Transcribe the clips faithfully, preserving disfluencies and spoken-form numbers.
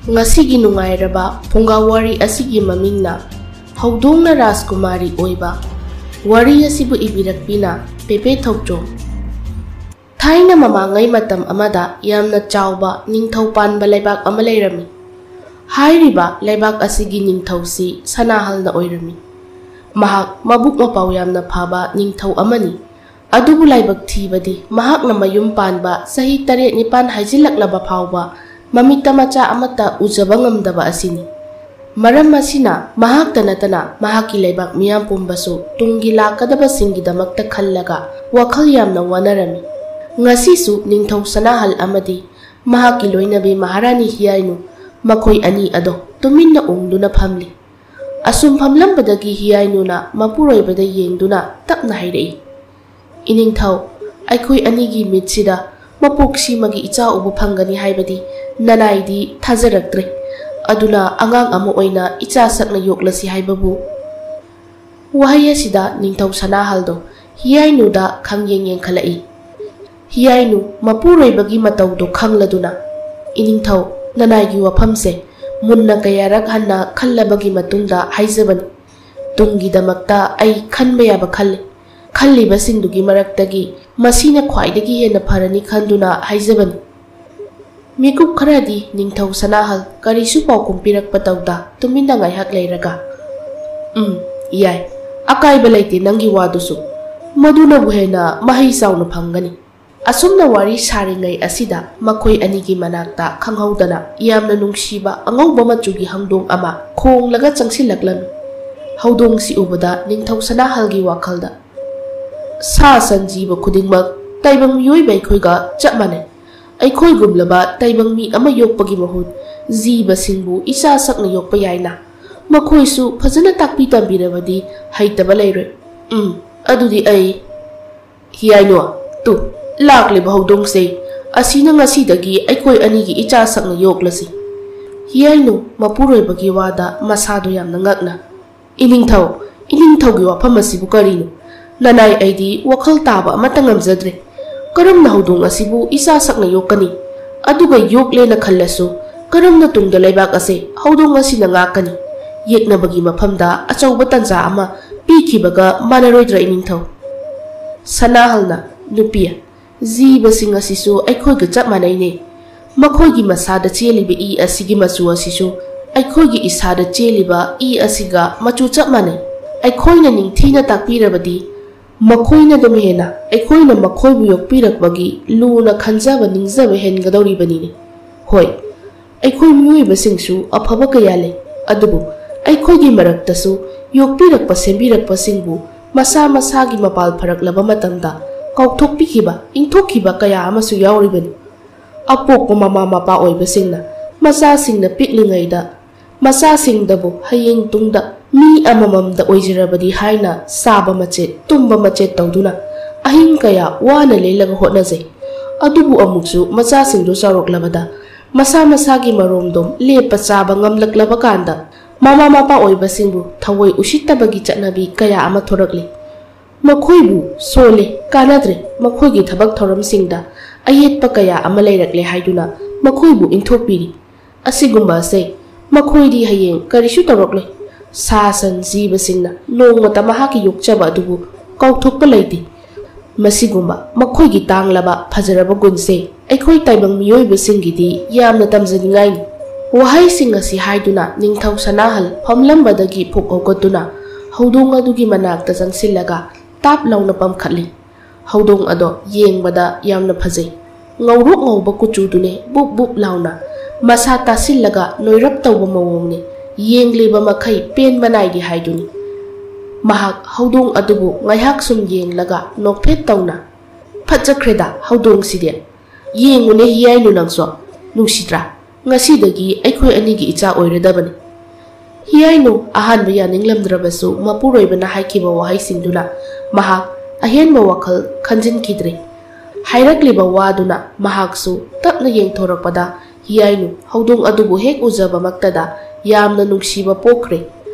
ꯉꯁꯤꯒꯤ ꯅꯨꯡꯉꯥꯏꯔꯕ ꯐꯨꯡꯒꯥ ꯋꯥꯔꯤ ꯑꯁꯤꯒꯤ ꯃꯃꯤꯡꯅ ꯍꯧꯗꯣꯡꯅ ꯔꯥꯖꯀꯨꯃꯥꯔꯤ ꯑꯣꯏꯕ꯫ ꯋꯥꯔꯤ ꯑꯁꯤꯕꯨ ꯏꯕꯤꯔꯛꯄꯤꯅ ꯄꯦꯄꯦ ꯊꯧꯆꯣꯝ꯫ ꯊꯥꯏꯅ ꯃꯃꯥꯡꯉꯩ ꯃꯇꯝ ꯑꯃꯗ ꯌꯥꯝꯅ ꯆꯥꯎꯕ ꯅꯤꯡꯊꯧ ꯄꯥꯟꯕ ꯂꯩꯕꯥꯛ ꯑꯃ ꯂꯩꯔꯝꯃꯤ꯫ ꯍꯥꯏꯔꯤꯕ ꯂꯩꯕꯥꯛ ꯑꯁꯤꯒꯤ ꯅꯤꯡꯊꯧꯁꯤ ꯁꯅꯥꯍꯜꯅ ꯑꯣꯏꯔꯝꯃꯤ꯫ ꯃꯍꯥꯛ ꯃꯕꯨꯛ ꯃꯄꯥꯎ ꯌꯥꯝꯅ ꯐꯕ ꯅꯤꯡꯊꯧ ꯑꯃꯅꯤ꯫ ꯑꯗꯨꯕꯨ ꯂꯥꯏꯕꯛ ꯊꯤꯕꯗꯤ ꯃꯍꯥꯛꯅ ꯃꯌꯨꯝ ꯄꯥꯟꯕ ꯆꯍꯤ ꯇꯔꯦꯠ ꯅꯤꯄꯥꯟ ꯍꯥꯏꯖꯤꯜꯂꯛꯂꯕ ꯐꯥꯎꯕ ꯃꯃꯤꯠꯇ ꯃꯆꯥ ꯑꯃꯠꯇ ꯎꯖꯕ ꯉꯝꯗꯕ ꯑꯁꯤꯅꯤ꯫ ꯃꯔꯝ ꯑꯁꯤꯅ ꯃꯍꯥꯛꯇ ꯅꯠꯇꯅ ꯃꯍꯥꯛꯀꯤ ꯂꯩꯕꯥꯛ ꯃꯤꯌꯥꯝ ꯄꯨꯝꯕꯁꯨ ꯇꯨꯡꯒꯤ ꯂꯥꯛꯀꯗꯕꯁꯤꯡꯒꯤꯗꯃꯛꯇ ꯈꯜꯂꯒ ꯋꯥꯈꯜ ꯌꯥꯝꯅ ꯋꯥꯅꯔꯝꯃꯤ꯫ ꯉꯁꯤꯁꯨ ꯅꯤꯡꯊꯧ ꯁꯅꯥꯍꯜ ꯑꯃꯗꯤ ꯃꯍꯥꯛꯀꯤ ꯂꯣꯏꯅꯕꯤ ꯃꯍꯥꯔꯥꯅꯤ ꯍꯤꯌꯥꯏꯅꯨ, ꯃꯈꯣꯏ ꯑꯅꯤ ꯑꯗꯣ ꯇꯨꯃꯤꯟꯅ ꯎꯪꯗꯨꯅ ꯐꯝꯂꯤ꯫ ꯑꯁꯨꯝ ꯐꯝꯂꯝꯕꯗꯒꯤ ꯍꯤꯌꯥꯏꯅꯨꯅ ꯃꯄꯨꯔꯣꯏꯕꯗ ꯌꯦꯡꯗꯨꯅ ꯇꯞꯅ ꯍꯥꯏꯔꯛꯏ, "ꯏꯅꯤꯡꯊꯧ, ꯑꯩꯈꯣꯏ ꯑꯅꯤꯒꯤ ꯃꯤꯠꯁꯤꯗ ꯃꯄꯣꯛꯁꯤꯃꯒꯤ ꯏꯆꯥ ꯎꯕ ꯐꯪꯒꯅꯤ ꯍꯥꯏꯕꯗꯤ ꯅꯅꯥꯏꯗꯤ ꯊꯥꯖꯔꯛꯇ꯭ꯔꯦ꯫ ꯑꯗꯨꯅ ꯑꯉꯥꯡ ꯑꯃ ꯑꯣꯏꯅ ꯏꯆꯥ ꯁꯛꯅ ꯌꯣꯛꯂꯁꯤ ꯍꯥꯏꯕꯕꯨ?" ꯋꯥꯍꯩ ꯑꯁꯤꯗ ꯅꯤꯡꯊꯧ ꯁꯅꯥꯍꯜꯗꯣ ꯍꯤꯌꯥꯏꯅꯨꯗ ꯈꯪꯌꯦꯡ ꯌꯦꯡꯈꯠꯂꯛꯏ꯫ ꯍꯤꯌꯥꯏꯅꯨ ꯃꯄꯨꯔꯣꯏꯕꯒꯤ ꯃꯇꯧꯗꯣ ꯈꯪꯂꯗꯨꯅ, "ꯏꯅꯤꯡꯊꯧ, ꯅꯅꯥꯏꯒꯤ ꯋꯥꯐꯝꯁꯦ ꯃꯨꯟꯅ ꯀꯌꯥꯔꯛ ꯍꯟꯅ ꯈꯜꯂꯕꯒꯤ ꯃꯇꯨꯡꯗ ꯍꯥꯏꯖꯕꯅꯤ꯫ ꯇꯨꯡꯒꯤꯗꯃꯛꯇ ꯑꯩ ꯈꯟꯕ ꯌꯥꯕ ꯈꯜꯂꯤ꯫ ꯈꯜꯂꯤꯕꯁꯤꯡꯗꯨꯒꯤ ꯃꯔꯛꯇꯒꯤ ꯃꯁꯤꯅ ꯈ꯭ꯋꯥꯏꯗꯒꯤ ꯍꯦꯟꯅ ꯐꯔꯅꯤ ꯈꯟꯗꯨꯅ ꯍꯥꯏꯖꯕꯅꯤ꯫" ꯃꯤꯀꯨꯞ ꯈꯔꯗꯤ ꯅꯤꯡꯊꯧ ꯁꯅꯥꯍꯜ ꯀꯔꯤꯁꯨ ꯄꯥꯎꯈꯨꯝ ꯄꯤꯔꯛꯄ ꯇꯧꯗ ꯇꯨꯃꯤꯟꯅ ꯉꯥꯏꯍꯥꯛ ꯂꯩꯔꯒ, "ꯎꯝ, ꯌꯥꯏ, ꯑꯀꯥꯏꯕ ꯂꯩꯇꯦ ꯅꯪꯒꯤ ꯋꯥꯗꯨꯁꯨ꯫ ꯃꯗꯨꯅꯕꯨ ꯍꯦꯟꯅ ꯃꯍꯩ ꯆꯥꯎꯅ ꯐꯪꯒꯅꯤ꯫" ꯑꯁꯨꯝꯅ ꯋꯥꯔꯤ ꯁꯥꯔꯤꯉꯩ ꯑꯁꯤꯗ ꯃꯈꯣꯏ ꯑꯅꯤꯒꯤ ꯃꯅꯥꯛꯇ ꯈꯪꯍꯧꯗꯅ ꯌꯥꯝꯅ ꯅꯨꯡꯁꯤꯕ ꯑꯉꯧꯕ ꯃꯆꯨꯒꯤ ꯍꯧꯗꯣꯡ ꯑꯃ ꯈꯣꯡꯂꯒ ꯆꯪꯁꯤꯜꯂꯛꯂꯝꯃꯤ꯫ ꯍꯧꯗꯣꯡꯁꯤ ꯎꯕꯗ ꯅꯤꯡꯊꯧ ꯁꯅꯥꯍꯜꯒꯤ ꯋꯥꯈꯜꯗ, "ꯁꯥ ꯁꯟ ꯖꯤꯕ ꯈꯨꯗꯤꯡꯃꯛ ꯇꯥꯏꯕꯪ ꯃꯤꯑꯣꯏꯕ ꯑꯩꯈꯣꯏꯒ ꯆꯞ ꯃꯥꯟꯅꯩ꯫ ꯑꯩꯈꯣꯏꯒꯨꯝꯂꯕ ꯇꯥꯏꯕꯪ ꯃꯤ ꯑꯃ ꯌꯣꯛꯄꯒꯤ ꯃꯍꯨꯠ ꯖꯤꯕꯁꯤꯡꯕꯨ ꯏꯆꯥ ꯁꯛꯅ ꯌꯣꯛꯄ ꯌꯥꯏꯅ꯫ ꯃꯈꯣꯏꯁꯨ ꯐꯖꯅ ꯇꯥꯛꯄꯤ ꯇꯝꯕꯤꯔꯕꯗꯤ ꯍꯩꯇꯕ ꯂꯩꯔꯣꯏ꯫ ꯎꯝ, ꯑꯗꯨꯗꯤ ꯑꯩ, ꯍꯤꯌꯥꯏꯅꯣ, ꯇꯨ, ꯂꯥꯛꯂꯤꯕ ꯍꯧꯗꯣꯡꯁꯦ, ꯑꯁꯤꯅ ꯉꯁꯤꯗꯒꯤ ꯑꯩꯈꯣꯏ ꯑꯅꯤꯒꯤ ꯏꯆꯥ ꯁꯛꯅ ꯌꯣꯛꯂꯁꯤ꯫" ꯍꯤꯌꯥꯏꯅꯨ ꯃꯄꯨꯔꯣꯏꯕꯒꯤ ꯋꯥꯗ ꯃꯁꯥꯗꯨ ꯌꯥꯝꯅ ꯉꯛꯅ, "ꯏꯅꯤꯡꯊꯧ, ꯏꯅꯤꯡꯊꯧꯒꯤ ꯋꯥꯐꯝ ꯑꯁꯤꯕꯨ ꯀꯔꯤꯅꯣ? ꯅꯅꯥꯏ ꯑꯩꯗꯤ ꯋꯥꯈꯜ ꯇꯥꯕ ꯑꯃꯠꯇ ꯉꯝꯖꯗ꯭ꯔꯦ꯫ ꯀꯔꯝꯅ ꯍꯧꯗꯣꯡ ꯑꯁꯤꯕꯨ ꯏꯆꯥ ꯁꯛꯅ ꯌꯣꯛꯀꯅꯤ? ꯑꯗꯨꯒ ꯌꯣꯛꯂꯦꯅ ꯈꯜꯂꯁꯨ, ꯀꯔꯝꯅ ꯇꯨꯡꯗ ꯂꯩꯕꯥꯛ ꯑꯁꯤ ꯍꯧꯗꯣꯡ ꯑꯁꯤꯅ ꯉꯥꯛꯀꯅꯤ? ꯌꯦꯛꯅꯕꯒꯤ ꯃꯐꯝꯗ ꯑꯆꯧꯕ ꯇꯟꯖꯥ ꯑꯃ ꯄꯤꯈꯤꯕꯒ ꯃꯥꯟꯅꯔꯣꯏꯗ꯭ꯔꯥ, ꯏꯅꯤꯡꯊꯧ? ꯁꯅꯥꯍꯜꯅ, ꯅꯨꯄꯤ, ꯖꯤꯕꯁꯤꯡ ꯑꯁꯤꯁꯨ ꯑꯩꯈꯣꯏꯒ ꯆꯞ ꯃꯥꯟꯅꯩꯅꯦ꯫ ꯃꯈꯣꯏꯒꯤ ꯃꯁꯥꯗ ꯆꯦꯜꯂꯤꯕ ꯏ ꯑꯁꯤꯒꯤ ꯃꯆꯨ ꯑꯁꯤꯁꯨ ꯑꯩꯈꯣꯏꯒꯤ ꯏꯁꯥꯗ ꯆꯦꯜꯂꯤꯕ ꯏ ꯑꯁꯤꯒ ꯃꯆꯨ ꯆꯞ ꯃꯥꯟꯅꯩ꯫ ꯑꯩꯈꯣꯏꯅ ꯅꯤꯡꯊꯤꯅ ꯇꯥꯛꯄꯤꯔꯕꯗꯤ, ꯃꯈꯣꯏꯅ ꯑꯗꯨꯝ ꯍꯦꯟꯅ ꯑꯩꯈꯣꯏꯅ ꯃꯈꯣꯏꯕꯨ ꯌꯣꯛꯄꯤꯔꯛꯄꯒꯤ ꯂꯨꯅ ꯈꯟꯖꯕ ꯅꯤꯡꯖꯕ ꯍꯦꯟꯒꯗꯧꯔꯤꯕꯅꯤꯅꯦ꯫ ꯍꯣꯏ, ꯑꯩꯈꯣꯏ ꯃꯤꯑꯣꯏꯕꯁꯤꯡꯁꯨ ꯑꯐꯕ ꯀꯌꯥ ꯂꯩ, ꯑꯗꯨꯕꯨ ꯑꯩꯈꯣꯏꯒꯤ ꯃꯔꯛꯇꯁꯨ ꯌꯣꯛꯄꯤꯔꯛꯄ ꯁꯦꯝꯕꯤꯔꯛꯄꯁꯤꯡꯕꯨ ꯃꯁꯥ ꯃꯁꯥꯒꯤ ꯃꯄꯥꯜ ꯐꯔꯛꯂꯕ ꯃꯇꯝꯗ ꯀꯥꯎꯊꯣꯛꯄꯤꯈꯤꯕ, ꯏꯟꯊꯣꯛꯈꯤꯕ ꯀꯌꯥ ꯑꯃꯁꯨ ꯌꯥꯎꯔꯤꯕꯅꯤ꯫ ꯑꯄꯣꯛꯄ ꯃꯃꯥ ꯃꯄꯥ ꯑꯣꯏꯕꯁꯤꯡꯅ ꯃꯆꯥꯁꯤꯡꯅ ꯄꯤꯛꯂꯤꯉꯩꯗ ꯃꯆꯥꯁꯤꯡꯗꯕꯨ ꯍꯌꯦꯡ ꯇꯨꯡꯗ ꯃꯤ ꯑꯃꯃꯝꯗ ꯑꯣꯏꯖꯔꯕꯗꯤ ꯍꯥꯏꯅ ꯆꯥꯕ ꯃꯆꯦꯠ, ꯇꯨꯝꯕ ꯃꯆꯦꯠ ꯇꯧꯗꯨꯅ ꯑꯍꯤꯡ ꯀꯌꯥ ꯋꯥꯅ ꯂꯦꯜꯂꯒ ꯍꯣꯠꯅꯖꯩ꯫ ꯑꯗꯨꯕꯨ ꯑꯃꯨꯛꯁꯨ ꯃꯆꯥꯁꯤꯡꯗꯨ ꯆꯥꯎꯔꯛꯂꯕꯗ ꯃꯁꯥ ꯃꯁꯥꯒꯤ ꯃꯔꯣꯝꯗꯣꯝ ꯂꯦꯞꯄ ꯆꯥꯕ ꯉꯝꯂꯛꯂꯕ ꯀꯥꯟꯗ ꯃꯃꯥ ꯃꯄꯥ ꯑꯣꯏꯕꯁꯤꯡꯕꯨ ꯊꯑꯣꯏ ꯎꯁꯤꯠꯇꯕꯒꯤ ꯆꯠꯅꯕꯤ ꯀꯌꯥ ꯑꯃ ꯊꯣꯔꯛꯂꯤ꯫ ꯃꯈꯣꯏꯕꯨ ꯁꯣꯜꯂꯦ, ꯀꯥꯟꯅꯗ꯭ꯔꯦ, ꯃꯈꯣꯏꯒꯤ ꯊꯕꯛ ꯊꯧꯔꯝꯁꯤꯡꯗ ꯑꯌꯦꯠꯄ ꯀꯌꯥ ꯑꯃ ꯂꯩꯔꯛꯂꯦ ꯍꯥꯏꯗꯨꯅ ꯃꯈꯣꯏꯕꯨ ꯏꯟꯊꯣꯛꯄꯤꯔꯤ꯫ ꯑꯁꯤꯒꯨꯝꯕ ꯑꯁꯦ ꯃꯈꯣꯏꯗꯤ ꯍꯌꯦꯡ ꯀꯔꯤꯁꯨ ꯇꯧꯔꯛꯂꯣꯏ꯫ ꯁꯥ ꯁꯟ ꯖꯤꯕꯁꯤꯡꯅ ꯅꯣꯡꯃꯇ ꯃꯍꯥꯛꯀꯤ ꯌꯣꯛꯆꯕ ꯑꯗꯨꯕꯨ ꯀꯥꯎꯊꯣꯛꯄ ꯂꯩꯇꯦ꯫ ꯃꯁꯤꯒꯨꯝꯕ ꯃꯈꯣꯏꯒꯤ ꯇꯥꯡꯂꯕ ꯐꯖꯔꯕ ꯒꯨꯟꯁꯦ ꯑꯩꯈꯣꯏ ꯇꯥꯏꯕꯪ ꯃꯤꯑꯣꯏꯕꯁꯤꯡꯒꯤꯗꯤ ꯌꯥꯝꯅ ꯇꯝꯖꯅꯤꯡꯉꯥꯏꯅꯤ꯫ ꯋꯥꯍꯩꯁꯤꯡ ꯑꯁꯤ ꯍꯥꯏꯗꯨꯅ ꯅꯤꯡꯊꯧ ꯁꯅꯥꯍꯜ ꯐꯝꯂꯝꯕꯗꯒꯤ ꯐꯨꯛ ꯍꯧꯒꯠꯇꯨꯅ ꯍꯧꯗꯣꯡ ꯑꯗꯨꯒꯤ ꯃꯅꯥꯛꯇ ꯆꯪꯁꯤꯜꯂꯒ ꯇꯥꯞ ꯂꯥꯎꯅ ꯄꯝꯈꯠꯂꯤ꯫ ꯍꯧꯗꯣꯡ ꯑꯗꯣ ꯌꯦꯡꯕꯗ ꯌꯥꯝꯅ ꯐꯖꯩ꯫ ꯉꯧꯔꯣꯛ ꯉꯧꯕ ꯀꯨꯆꯨꯗꯨꯅꯦ ꯕꯨꯞ ꯕꯨꯞ ꯂꯥꯎꯅ, ꯃꯁꯥ ꯇꯥꯁꯤꯜꯂꯒ ꯅꯣꯏꯔꯞ ꯇꯧꯕ ꯃꯑꯣꯡꯅꯦ꯫ ꯌꯦꯡꯂꯤꯕ ꯃꯈꯩ ꯄꯦꯟꯕ ꯅꯥꯏꯗꯦ ꯍꯥꯏꯗꯨꯅꯤ꯫ ꯃꯍꯥꯛ ꯍꯧꯗꯣꯡ ꯑꯗꯨꯕꯨ ꯉꯥꯏꯍꯥꯛ ꯁꯨꯝ ꯌꯦꯡꯂꯒ ꯅꯣꯛꯐꯦꯠ ꯇꯧꯅ, "ꯐꯠꯖꯈ꯭ꯔꯦꯗ ꯍꯧꯗꯣꯡꯁꯤꯗꯤ꯫ ꯌꯦꯡꯉꯨꯅꯦ ꯍꯤꯌꯥꯏꯅꯨ, ꯅꯪꯁꯨ ꯅꯨꯡꯁꯤꯗ꯭ꯔꯥ? ꯉꯁꯤꯗꯒꯤ ꯑꯩꯈꯣꯏ ꯑꯅꯤꯒꯤ ꯏꯆꯥ ꯑꯣꯏꯔꯗꯕꯅꯤ꯫" ꯍꯤꯌꯥꯏꯅꯨ ꯑꯍꯥꯟꯕ ꯌꯥꯅꯤꯡꯂꯝꯗ꯭ꯔꯕꯁꯨ ꯃꯄꯨꯔꯣꯏꯕꯅ ꯍꯥꯏꯈꯤꯕ ꯋꯥꯍꯩꯁꯤꯡꯗꯨꯅ ꯃꯍꯥꯛ ꯑꯍꯦꯟꯕ ꯋꯥꯈꯜ ꯈꯟꯖꯤꯟꯈꯤꯗ꯭ꯔꯦ꯫ ꯍꯥꯏꯔꯛꯂꯤꯕ ꯋꯥꯗꯨꯅ ꯃꯍꯥꯛꯁꯨ ꯇꯞꯅ ꯌꯦꯡꯊꯣꯔꯛꯄꯗ ꯍꯤꯌꯥꯏꯅꯨ ꯍꯧꯗꯣꯡ ꯑꯗꯨꯕꯨ ꯍꯦꯛ ꯎꯖꯕꯃꯛꯇꯗ ꯌꯥꯝꯅ ꯅꯨꯡꯁꯤꯕ ꯄꯣꯛꯈ꯭ꯔꯦ꯫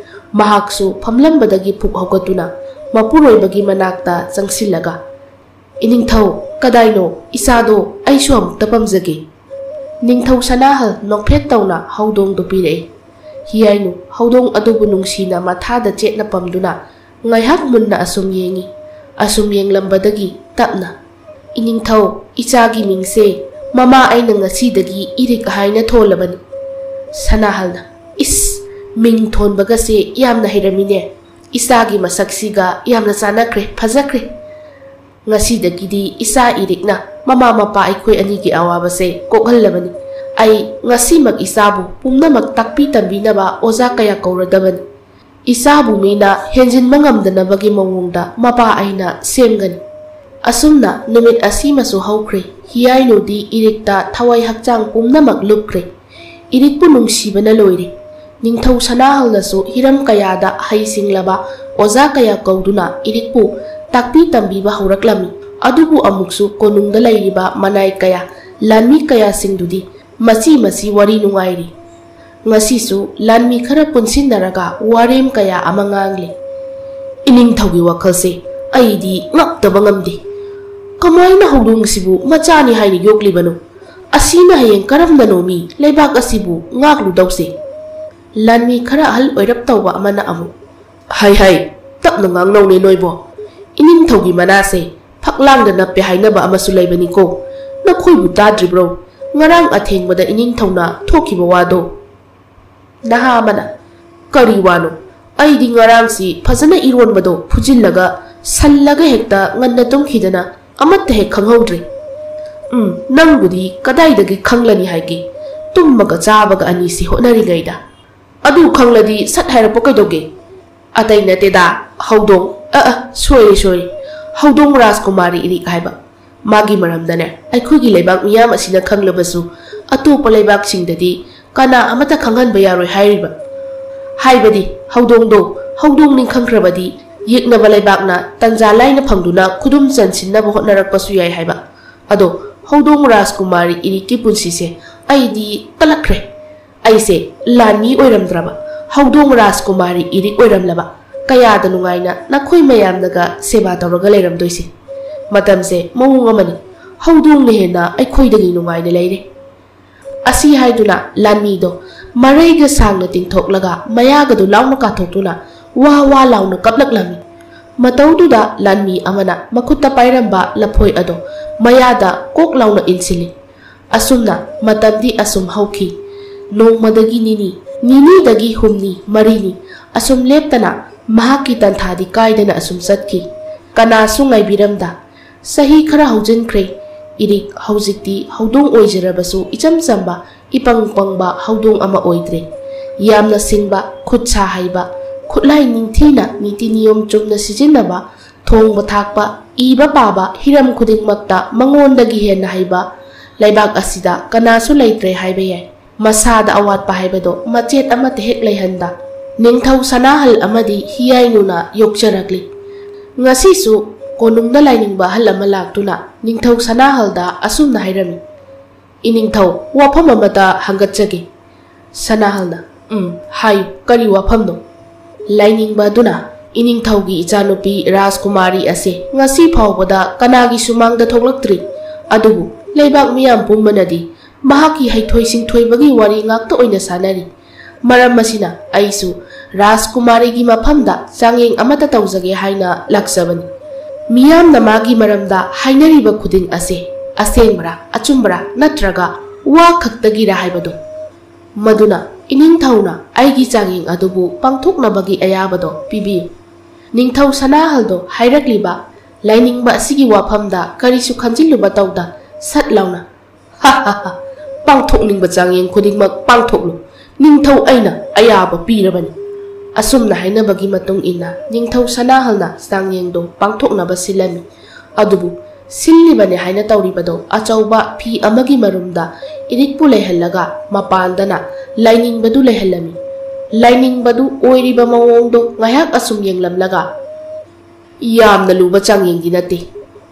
ꯃꯍꯥꯛꯁꯨ ꯐꯝꯂꯝꯕꯗꯒꯤ ꯐꯨꯛ ꯍꯧꯒꯠꯇꯨꯅ ꯃꯄꯨꯔꯣꯏꯕꯒꯤ ꯃꯅꯥꯛꯇ ꯆꯪꯁꯤꯜꯂꯒ, "ꯏꯅꯤꯡꯊꯧ, ꯀꯗꯥꯏꯅꯣ? ꯏꯆꯥꯗꯣ ꯑꯩꯁꯨ ꯑꯃꯨꯛꯇ ꯄꯝꯖꯒꯦ꯫" ꯅꯤꯡꯊꯧ ꯁꯅꯥꯍꯜ ꯅꯣꯛꯐꯦꯠ ꯇꯧꯅ ꯍꯧꯗꯣꯡꯗꯨ ꯄꯤꯔꯛꯏ꯫ ꯍꯤꯌꯥꯏꯅꯨ ꯍꯧꯗꯣꯡ ꯑꯗꯨꯕꯨ ꯅꯨꯡꯁꯤꯅ ꯃꯊꯥꯗ ꯆꯦꯠꯅ ꯄꯝꯗꯨꯅ ꯉꯥꯏꯍꯥꯛ ꯃꯨꯟꯅ ꯑꯁꯨꯝ ꯌꯦꯡꯉꯤ꯫ ꯑꯁꯨꯝ ꯌꯦꯡꯂꯝꯕꯗꯒꯤ ꯇꯞꯅ, "ꯏꯅꯤꯡꯊꯧ, ꯏꯆꯥꯒꯤ ꯃꯤꯡꯁꯦ ꯃꯃꯥ ꯑꯩꯅ ꯉꯁꯤꯗꯒꯤ ꯏꯔꯤꯛ ꯍꯥꯏꯅ ꯊꯣꯜꯂꯕꯅꯤ꯫" ꯁꯅꯥꯍꯜꯅ, "ꯏꯁ, ꯃꯤꯡ ꯊꯣꯟꯕꯒꯁꯦ ꯌꯥꯝꯅ ꯍꯩꯔꯝꯃꯤꯅꯦ꯫ ꯏꯆꯥꯒꯤ ꯃꯁꯛꯁꯤꯒ ꯌꯥꯝꯅ ꯆꯥꯟꯅꯈ꯭ꯔꯦ, ꯐꯖꯈ꯭ꯔꯦ꯫ ꯉꯁꯤꯗꯒꯤꯗꯤ ꯏꯆꯥ ꯏꯔꯤꯛꯅ ꯃꯃꯥ ꯃꯄꯥ ꯑꯩꯈꯣꯏ ꯑꯅꯤꯒꯤ ꯑꯋꯥꯕꯁꯦ ꯀꯣꯛꯍꯜꯂꯕꯅꯤ꯫ ꯑꯩ ꯉꯁꯤꯃꯛ ꯏꯆꯥꯕꯨ ꯄꯨꯝꯅꯃꯛ ꯇꯥꯛꯄꯤ ꯇꯝꯕꯤꯅꯕ ꯑꯣꯖꯥ ꯀꯌꯥ ꯀꯧꯔꯗꯕꯅꯤ꯫ ꯏꯆꯥꯕꯨ ꯃꯤꯅ ꯍꯦꯟꯖꯤꯟꯕ ꯉꯝꯗꯅꯕꯒꯤ ꯃꯑꯣꯡꯗ ꯃꯄꯥ ꯑꯩꯅ ꯁꯦꯝꯒꯅꯤ꯫" ꯑꯁꯨꯝꯅ ꯅꯨꯃꯤꯠ ꯑꯁꯤꯃꯁꯨ ꯍꯧꯈ꯭ꯔꯦ꯫ ꯍꯤꯌꯥꯏꯅꯨꯗꯤ ꯏꯔꯤꯛꯇ ꯊꯋꯥꯏ ꯍꯛꯆꯥꯡ ꯄꯨꯝꯅꯃꯛ ꯂꯨꯞꯈ꯭ꯔꯦ꯫ ꯏꯔꯤꯛꯄꯨ ꯅꯨꯡꯁꯤꯕꯅ ꯂꯣꯏꯔꯦ꯫ ꯅꯤꯡꯊꯧ ꯁꯅꯥꯍꯜꯅꯁꯨ ꯍꯤꯔꯝ ꯀꯌꯥꯗ ꯍꯩꯁꯤꯡꯂꯕ ꯑꯣꯖꯥ ꯀꯌꯥ ꯀꯧꯗꯨꯅ ꯏꯔꯤꯛꯄꯨ ꯇꯥꯛꯄꯤ ꯇꯝꯕꯤꯕ ꯍꯧꯔꯛꯂꯝꯃꯤ꯫ ꯑꯗꯨꯕꯨ ꯑꯃꯨꯛꯁꯨ ꯀꯣꯅꯨꯡꯗ ꯂꯩꯔꯤꯕ ꯃꯅꯥꯏ ꯀꯌꯥ, ꯂꯥꯟꯃꯤ ꯀꯌꯥꯁꯤꯡꯗꯨꯗꯤ ꯃꯆꯤ ꯃꯆꯤ ꯋꯥꯔꯤ ꯅꯨꯡꯉꯥꯏꯔꯤ꯫ ꯉꯁꯤꯁꯨ ꯂꯥꯟꯃꯤ ꯈꯔ ꯄꯨꯟꯁꯤꯟꯅꯔꯒ ꯋꯥꯔꯦꯝ ꯀꯌꯥ ꯑꯃ ꯉꯥꯡꯂꯤ꯫ ꯏꯅꯤꯡꯊꯧꯒꯤ ꯋꯥꯈꯜꯁꯦ ꯑꯩꯗꯤ ꯉꯛꯇꯕ ꯉꯝꯗꯦ꯫ ꯀꯃꯥꯏꯅ ꯍꯧꯗꯣꯡꯁꯤꯕꯨ ꯃꯆꯥꯅꯤ ꯍꯥꯏꯅ ꯌꯣꯛꯂꯤꯕꯅꯣ? ꯑꯁꯤꯅ ꯍꯌꯦꯡ ꯀꯔꯝꯅꯅꯣ ꯃꯤ ꯂꯩꯕꯥꯛ ꯑꯁꯤꯕꯨ ꯉꯥꯛꯂꯨꯗꯧꯁꯦ? ꯂꯥꯟꯃꯤ ꯈꯔ ꯑꯍꯜ ꯑꯣꯏꯔꯞ ꯇꯧꯕ ꯑꯃꯅ ꯑꯃꯨꯛ, "ꯍꯥꯏ ꯍꯥꯏ, ꯇꯞꯅ ꯉꯥꯡꯅꯧꯅꯦ ꯅꯣꯏꯕꯣ꯫ ꯏꯅꯤꯡꯊꯧꯒꯤ ꯃꯅꯥꯁꯦ ꯐꯛꯂꯥꯡꯗ ꯅꯞꯄꯦ ꯍꯥꯏꯅꯕ ꯑꯃꯁꯨ ꯂꯩꯕꯅꯤꯀꯣ꯫ ꯅꯈꯣꯏꯕꯨ ꯇꯥꯗ꯭ꯔꯤꯕ꯭ꯔꯣ? ꯉꯔꯥꯡ ꯑꯊꯦꯡꯕꯗ ꯏꯅꯤꯡꯊꯧꯅ ꯊꯣꯛꯈꯤꯕ ꯋꯥꯗꯣ꯫" ꯅꯍꯥ ꯑꯃꯅ, "ꯀꯔꯤ ꯋꯥꯅꯣ? ꯑꯩꯗꯤ ꯉꯔꯥꯡꯁꯤ ꯐꯖꯅ ꯏꯔꯣꯟꯕꯗꯣ ꯐꯨꯖꯤꯜꯂꯒ ꯁꯜꯂꯒ ꯍꯦꯛꯇ ꯉꯟꯅ ꯇꯨꯝꯈꯤꯗꯅ ꯑꯃꯠꯇ ꯍꯦꯛ ꯈꯪꯍꯧꯗ꯭ꯔꯦ꯫" "ꯎꯝ, ꯅꯪꯕꯨꯗꯤ ꯀꯗꯥꯏꯗꯒꯤ ꯈꯪꯂꯅꯤ ꯍꯥꯏꯒꯦ? ꯇꯨꯝꯕꯒ ꯆꯥꯕꯒ ꯑꯅꯤꯁꯤ ꯍꯣꯠꯅꯔꯤꯉꯩꯗ꯫ ꯑꯗꯨ ꯈꯪꯂꯗꯤ ꯁꯠ ꯍꯥꯏꯔꯛꯄ ꯀꯩꯗꯧꯒꯦ?" "ꯑꯇꯩ ꯅꯠꯇꯦꯗ, ꯍꯧꯗꯣꯡ, ꯑ, ꯑ, ꯁꯣꯏꯔꯦ, ꯁꯣꯏꯔꯦ, ꯍꯧꯗꯣꯡ ꯔꯥꯖꯀꯨꯃꯥꯔꯤ ꯏꯔꯤꯛ ꯍꯥꯏꯕ꯫ ꯃꯥꯒꯤ ꯃꯔꯝꯗꯅꯦ ꯑꯩꯈꯣꯏꯒꯤ ꯂꯩꯕꯥꯛ ꯃꯤꯌꯥꯝ ꯑꯁꯤꯅ ꯈꯪꯂꯕꯁꯨ ꯑꯇꯣꯞꯄ ꯂꯩꯕꯥꯛꯁꯤꯡꯗꯗꯤ ꯀꯅꯥ ꯑꯃꯠꯇ ꯈꯪꯍꯟꯕ ꯌꯥꯔꯣꯏ ꯍꯥꯏꯔꯤꯕ꯫ ꯍꯥꯏꯕꯗꯤ ꯍꯧꯗꯣꯡꯗꯣ ꯍꯧꯗꯣꯡꯅꯤ ꯈꯪꯈ꯭ꯔꯕꯗꯤ ꯌꯦꯛꯅꯕ ꯂꯩꯕꯥꯛꯅ ꯇꯟꯖꯥ ꯂꯥꯏꯅ ꯐꯪꯗꯨꯅ ꯈꯨꯗꯨꯝ ꯆꯟꯁꯤꯟꯅꯕ ꯍꯣꯠꯅꯔꯛꯄꯁꯨ ꯌꯥꯏ ꯍꯥꯏꯕ꯫ ꯑꯗꯣ ꯍꯧꯗꯣꯡ ꯔꯥꯖꯀꯨꯃꯥꯔꯤ ꯏꯔꯤꯛꯀꯤ ꯄꯨꯟꯁꯤꯁꯦ ꯑꯩꯗꯤ ꯀꯜꯂꯛꯈ꯭ꯔꯦ꯫ ꯑꯩꯁꯦ ꯂꯥꯟꯃꯤ ꯑꯣꯏꯔꯝꯗ꯭ꯔꯕ, ꯍꯧꯗꯣꯡ ꯔꯥꯖꯀꯨꯃꯥꯔꯤ ꯏꯔꯤꯛ ꯑꯣꯏꯔꯝꯂꯕ, ꯀꯌꯥꯗ ꯅꯨꯡꯉꯥꯏꯅ ꯅꯈꯣꯏ ꯃꯌꯥꯝꯅꯒ ꯁꯦꯕꯥ ꯇꯧꯔꯒ ꯂꯩꯔꯝꯗꯣꯏꯁꯦ꯫ ꯃꯇꯝꯁꯦ ꯃꯑꯣꯡ ꯑꯃꯅꯤ꯫ ꯍꯧꯗꯣꯡꯅ ꯍꯦꯟꯅ ꯑꯩꯈꯣꯏꯗꯒꯤ ꯅꯨꯡꯉꯥꯏꯅ ꯂꯩꯔꯦ꯫" ꯑꯁꯤ ꯍꯥꯏꯗꯨꯅ ꯂꯥꯟꯃꯤꯗꯣ ꯃꯔꯩꯒ ꯁꯥꯡꯅ ꯇꯤꯡꯊꯣꯛꯂꯒ ꯃꯌꯥꯒꯗꯨ ꯂꯥꯎꯅ ꯀꯥꯊꯣꯛꯇꯨꯅ ꯋꯥ ꯋꯥ ꯂꯥꯎꯅ ꯀꯞꯂꯛꯂꯝꯃꯤ꯫ ꯃꯇꯧꯗꯨꯗ ꯂꯥꯟꯃꯤ ꯑꯃꯅ ꯃꯈꯨꯠꯇ ꯄꯥꯏꯔꯝꯕ ꯂꯐꯣꯏ ꯑꯗꯣ ꯃꯌꯥꯗ ꯀꯣꯛ ꯂꯥꯎꯅ ꯏꯟꯁꯤꯜꯂꯤ꯫ ꯑꯁꯨꯝꯅ ꯃꯇꯝꯗꯤ ꯑꯁꯨꯝ ꯍꯧꯈꯤ꯫ ꯅꯣꯡꯃꯗꯒꯤ ꯅꯤꯅꯤ, ꯅꯤꯅꯤꯗꯒꯤ ꯍꯨꯝꯅꯤ, ꯃꯔꯤꯅꯤ, ꯑꯁꯨꯝ ꯂꯦꯞꯇꯅ ꯃꯍꯥꯛꯀꯤ ꯇꯟꯊꯥꯗꯤ ꯀꯥꯏꯗꯅ ꯑꯁꯨꯝ ꯆꯠꯈꯤ꯫ ꯀꯅꯥꯁꯨ ꯉꯥꯏꯕꯤꯔꯝꯗ꯫ ꯆꯍꯤ ꯈꯔ ꯍꯧꯖꯤꯟꯈ꯭ꯔꯦ꯫ ꯏꯔꯤꯛ ꯍꯧꯖꯤꯛꯇꯤ ꯍꯧꯗꯣꯡ ꯑꯣꯏꯖꯔꯕꯁꯨ ꯏꯆꯝ ꯆꯝꯕ, ꯏꯄꯪ ꯄꯪꯕ ꯍꯧꯗꯣꯡ ꯑꯃ ꯑꯣꯏꯗ꯭ꯔꯦ꯫ ꯌꯥꯝꯅ ꯁꯤꯡꯕ, ꯈꯨꯠ ꯁꯥ ꯍꯩꯕ, ꯈꯨꯠꯂꯥꯏ ꯅꯤꯡꯊꯤꯅ ꯅꯤꯇꯤ ꯅꯤꯌꯣꯝ ꯆꯨꯝꯅ ꯁꯤꯖꯤꯟꯅꯕ, ꯊꯣꯡꯕ ꯊꯥꯛꯄ, ꯏꯕ ꯄꯥꯕ, ꯍꯤꯔꯝ ꯈꯨꯗꯤꯡꯃꯛꯇ ꯃꯉꯣꯟꯗꯒꯤ ꯍꯦꯟꯅ ꯍꯩꯕ ꯂꯩꯕꯥꯛ ꯑꯁꯤꯗ ꯀꯅꯥꯁꯨ ꯂꯩꯇ꯭ꯔꯦ ꯍꯥꯏꯕ ꯌꯥꯏ꯫ ꯃꯁꯥꯗ ꯑꯋꯥꯠꯄ ꯍꯥꯏꯕꯗꯣ ꯃꯆꯦꯠ ꯑꯃꯠꯇ ꯍꯦꯛ ꯂꯩꯍꯟꯗ꯫ ꯅꯤꯡꯊꯧ ꯁꯅꯥꯍꯜ ꯑꯃꯗꯤ ꯍꯤꯌꯥꯏꯅꯨꯅ ꯌꯣꯛꯆꯔꯛꯂꯤ꯫ ꯉꯁꯤꯁꯨ ꯀꯣꯅꯨꯡꯗ ꯂꯥꯏꯅꯤꯡꯕ ꯑꯍꯜ ꯑꯃ ꯂꯥꯛꯇꯨꯅ ꯅꯤꯡꯊꯧ ꯁꯅꯥꯍꯜꯗ ꯑꯁꯨꯝꯅ ꯍꯥꯏꯔꯝꯃꯤ, "ꯏꯅꯤꯡꯊꯧ, ꯋꯥꯐꯝ ꯑꯃꯇ ꯍꯪꯒꯠꯆꯒꯦ꯫" ꯁꯅꯥꯍꯜꯅ, "ꯎꯝ, ꯍꯥꯏꯌꯨ, ꯀꯔꯤ ꯋꯥꯐꯝꯅꯣ?" ꯂꯥꯏꯅꯤꯡꯕ ꯑꯗꯨꯅ, "ꯏꯅꯤꯡꯊꯧꯒꯤ ꯏꯆꯥꯅꯨꯄꯤ ꯔꯥꯖꯀꯨꯃꯥꯔꯤ ꯑꯁꯦ ꯉꯁꯤ ꯐꯥꯎꯕꯗ ꯀꯅꯥꯒꯤ ꯁꯨꯃꯥꯡꯗ ꯊꯣꯛꯂꯛꯇ꯭ꯔꯤ꯫ ꯑꯗꯨꯕꯨ ꯂꯩꯕꯥꯛ ꯃꯤꯌꯥꯝ ꯄꯨꯝꯕꯅꯗꯤ ꯃꯍꯥꯛꯀꯤ ꯍꯩꯊꯣꯏ ꯁꯤꯡꯊꯣꯏꯕꯒꯤ ꯋꯥꯔꯤ ꯉꯥꯛꯇ ꯑꯣꯏꯅ ꯁꯥꯟꯅꯔꯤ꯫ ꯃꯔꯝ ꯑꯁꯤꯅ ꯑꯩꯁꯨ ꯔꯥꯖꯀꯨꯃꯥꯔꯤꯒꯤ ꯃꯐꯝꯗ ꯆꯥꯡꯌꯦꯡ ꯑꯃꯠꯇ ꯇꯧꯖꯒꯦ ꯍꯥꯏꯅ ꯂꯥꯛꯆꯕꯅꯤ꯫ ꯃꯤꯌꯥꯝꯅ ꯃꯥꯒꯤ ꯃꯔꯝꯗ ꯍꯥꯏꯅꯔꯤꯕ ꯈꯨꯗꯤꯡ ꯑꯁꯦ ꯑꯁꯦꯡꯕ꯭ꯔꯥ, ꯑꯆꯨꯝꯕ꯭ꯔꯥ, ꯅꯠꯇ꯭ꯔꯒ ꯋꯥ ꯈꯛꯇꯒꯤꯔꯥ ꯍꯥꯏꯕꯗꯣ꯫ ꯃꯗꯨꯅ ꯏꯅꯤꯡꯊꯧꯅ ꯑꯩꯒꯤ ꯆꯥꯡꯌꯦꯡ ꯑꯗꯨꯕꯨ ꯄꯥꯡꯊꯣꯛꯅꯕꯒꯤ ꯑꯌꯥꯕꯗꯣ ꯄꯤꯕꯤꯌꯨ꯫" ꯅꯤꯡꯊꯧ ꯁꯅꯥꯍꯜꯗꯣ ꯍꯥꯏꯔꯛꯂꯤꯕ ꯂꯥꯏꯅꯤꯡꯕ ꯑꯁꯤꯒꯤ ꯋꯥꯐꯝꯗ ꯀꯔꯤꯁꯨ ꯈꯟꯖꯤꯜꯂꯨꯕ ꯇꯧꯗ ꯁꯠ ꯂꯥꯎꯅ, "ꯍꯥ ꯍꯥ ꯍꯥ, ꯄꯥꯡꯊꯣꯛꯅꯤꯡꯕ ꯆꯥꯡꯌꯦꯡ ꯈꯨꯗꯤꯡꯃꯛ ꯄꯥꯡꯊꯣꯛꯂꯨ꯫ ꯅꯤꯡꯊꯧ ꯑꯩꯅ ꯑꯌꯥꯕ ꯄꯤꯔꯕꯅꯤ꯫" ꯑꯁꯨꯝꯅ ꯍꯥꯏꯅꯕꯒꯤ ꯃꯇꯨꯡ ꯏꯟꯅ ꯅꯤꯡꯊꯧ ꯁꯅꯥꯍꯜꯅ ꯆꯥꯡꯌꯦꯡꯗꯣ ꯄꯥꯡꯊꯣꯛꯅꯕ ꯁꯤꯜꯂꯝꯃꯤ꯫ ꯑꯗꯨꯕꯨ ꯁꯤꯜꯂꯤꯕꯅꯤ ꯍꯥꯏꯅ ꯇꯧꯔꯤꯕꯗꯣ ꯑꯆꯧꯕ ꯐꯤ ꯑꯃꯒꯤ ꯃꯔꯨꯝꯗ ꯏꯔꯤꯛꯄꯨ ꯂꯩꯍꯜꯂꯒ ꯃꯄꯥꯟꯗꯅ ꯂꯥꯏꯅꯤꯡꯕꯗꯨ ꯂꯩꯍꯜꯂꯝꯃꯤ꯫ ꯂꯥꯏꯅꯤꯡꯕꯗꯨ ꯑꯣꯏꯔꯤꯕ ꯃꯑꯣꯡꯗꯣ ꯉꯥꯏꯍꯥꯛ ꯑꯁꯨꯝ ꯌꯦꯡꯂꯝꯂꯒ, "ꯌꯥꯝꯅ ꯂꯨꯕ ꯆꯥꯡꯌꯦꯡꯗꯤ ꯅꯠꯇꯦ꯫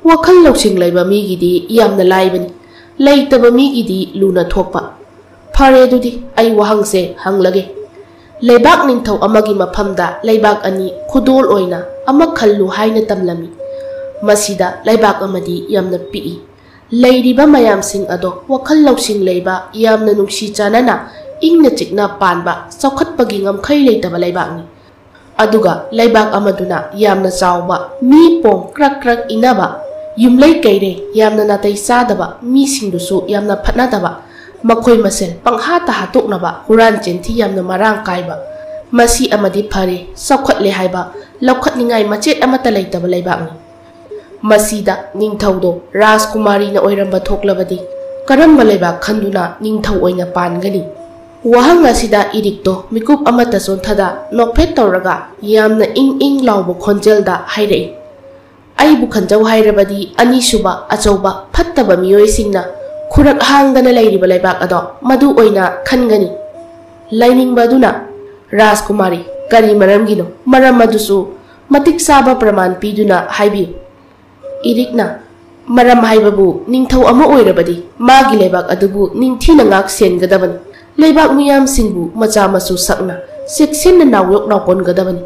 ꯋꯥꯈꯜ ꯂꯧꯁꯤꯡ ꯂꯩꯕ ꯃꯤꯒꯤꯗꯤ ꯌꯥꯝꯅ ꯂꯥꯏꯕꯅꯤ, ꯂꯩꯇꯕ ꯃꯤꯒꯤꯗꯤ ꯂꯨꯅ ꯊꯣꯛꯄ꯫ ꯐꯔꯦ, ꯑꯗꯨꯗꯤ ꯑꯩ ꯋꯥꯍꯪꯁꯦ ꯍꯪꯂꯒꯦ꯫ ꯂꯩꯕꯥꯛ ꯅꯤꯡꯊꯧ ꯑꯃꯒꯤ ꯃꯐꯝꯗ ꯂꯩꯕꯥꯛ ꯑꯅꯤ ꯈꯨꯗꯣꯜ ꯑꯣꯏꯅ ꯑꯃ ꯈꯜꯂꯨ ꯍꯥꯏꯅ ꯇꯝꯂꯝꯃꯤ꯫ ꯃꯁꯤꯗ ꯂꯩꯕꯥꯛ ꯑꯃꯗꯤ ꯌꯥꯝꯅ ꯄꯤꯛꯏ, ꯂꯩꯔꯤꯕ ꯃꯌꯥꯝꯁꯤꯡ ꯑꯗꯣ ꯋꯥꯈꯜ ꯂꯧꯁꯤꯡ ꯂꯩꯕ, ꯌꯥꯝꯅ ꯅꯨꯡꯁꯤ ꯆꯥꯟꯅꯅ, ꯏꯪꯅ ꯆꯤꯛꯅ ꯄꯥꯟꯕ, ꯆꯥꯎꯈꯠꯄꯒꯤ ꯉꯝꯈꯩ ꯂꯩꯇꯕ ꯂꯩꯕꯥꯛꯅꯤ꯫ ꯑꯗꯨꯒ ꯂꯩꯕꯥꯛ ꯑꯃꯗꯨꯅ ꯌꯥꯝꯅ ꯆꯥꯎꯕ, ꯃꯤ ꯄꯣꯡ ꯀ꯭ꯔꯛ ꯀ꯭ꯔꯛ ꯏꯅꯕ, ꯌꯨꯝꯂꯩ ꯀꯩꯔꯩ ꯌꯥꯝꯅ ꯅꯥꯇꯩ ꯆꯥꯗꯕ, ꯃꯤꯁꯤꯡꯗꯨꯁꯨ ꯌꯥꯝꯅ ꯐꯠꯅꯗꯕ, ꯃꯈꯣꯏ ꯃꯁꯦꯜ ꯄꯪꯍꯥꯠꯇ ꯍꯥꯠꯇꯣꯛꯅꯕ, ꯍꯨꯔꯥꯟ ꯆꯤꯟꯊꯤ ꯌꯥꯝꯅ ꯃꯔꯥꯡ ꯀꯥꯏꯕ, ꯃꯁꯤ ꯑꯃꯗꯤ ꯐꯔꯦ, ꯆꯥꯎꯈꯠꯂꯦ ꯍꯥꯏꯕ ꯂꯧꯈꯠꯅꯤꯡꯉꯥꯏ ꯃꯆꯦꯠ ꯑꯃꯠꯇ ꯂꯩꯇꯕ ꯂꯩꯕꯥꯛꯅꯤ꯫ ꯃꯁꯤꯗ ꯅꯤꯡꯊꯧꯗꯣ ꯔꯥꯖꯀꯨꯃꯥꯔꯤꯅ ꯑꯣꯏꯔꯝꯕ ꯊꯣꯛꯂꯕꯗꯤ ꯀꯔꯝꯕ ꯂꯩꯕꯥꯛ ꯈꯟꯗꯨꯅ ꯅꯤꯡꯊꯧ ꯑꯣꯏꯅ ꯄꯥꯟꯒꯅꯤ? ꯋꯥꯍꯪ ꯑꯁꯤꯗ ꯏꯔꯤꯛꯇꯣ ꯃꯤꯀꯨꯞ ꯑꯃꯠꯇ ꯆꯣꯟꯊꯗ ꯅꯣꯛꯐꯦꯠ ꯇꯧꯔꯒ ꯌꯥꯝꯅ ꯏꯪ ꯏꯪ ꯂꯥꯎꯕ ꯈꯣꯟꯖꯦꯜꯗ ꯍꯥꯏꯔꯛꯏ, "ꯑꯩꯕꯨ ꯈꯟꯖꯧ ꯍꯥꯏꯔꯕꯗꯤ ꯑꯅꯤꯁꯨꯕ ꯑꯆꯧꯕ ꯐꯠꯇꯕ ꯃꯤꯑꯣꯏꯁꯤꯡꯅ ꯈꯨꯔꯛ ꯍꯥꯡꯗꯅ ꯂꯩꯔꯤꯕ ꯂꯩꯕꯥꯛ ꯑꯗꯣ ꯃꯗꯨ ꯑꯣꯏꯅ ꯈꯟꯒꯅꯤ꯫ ꯂꯥꯏꯅꯤꯡꯕ ꯑꯗꯨꯅ, ꯔꯥꯖꯀꯨꯃꯥꯔꯤ, ꯀꯔꯤ ꯃꯔꯝꯒꯤꯅꯣ? ꯃꯔꯝ ꯑꯗꯨꯁꯨ ꯃꯇꯤꯛ ꯆꯥꯕ ꯄ꯭ꯔꯃꯥꯟ ꯄꯤꯗꯨꯅ ꯍꯥꯏꯕꯤꯌꯨ꯫" ꯏꯔꯤꯛꯅ, "ꯃꯔꯝ ꯍꯥꯏꯕꯕꯨ ꯅꯤꯡꯊꯧ ꯑꯃ ꯑꯣꯏꯔꯕꯗꯤ ꯃꯥꯒꯤ ꯂꯩꯕꯥꯛ ꯑꯗꯨꯕꯨ ꯅꯤꯡꯊꯤꯅ ꯉꯥꯛ ꯁꯦꯟꯒꯗꯕꯅꯤ꯫ ꯂꯩꯕꯥꯛ ꯃꯤꯌꯥꯝꯁꯤꯡꯕꯨ ꯃꯆꯥ ꯃꯁꯨ ꯁꯛꯅ ꯆꯦꯛꯁꯤꯟꯅ ꯅꯥꯎꯌꯣꯛ ꯅꯥꯎꯀꯣꯟꯒꯗꯕꯅꯤ꯫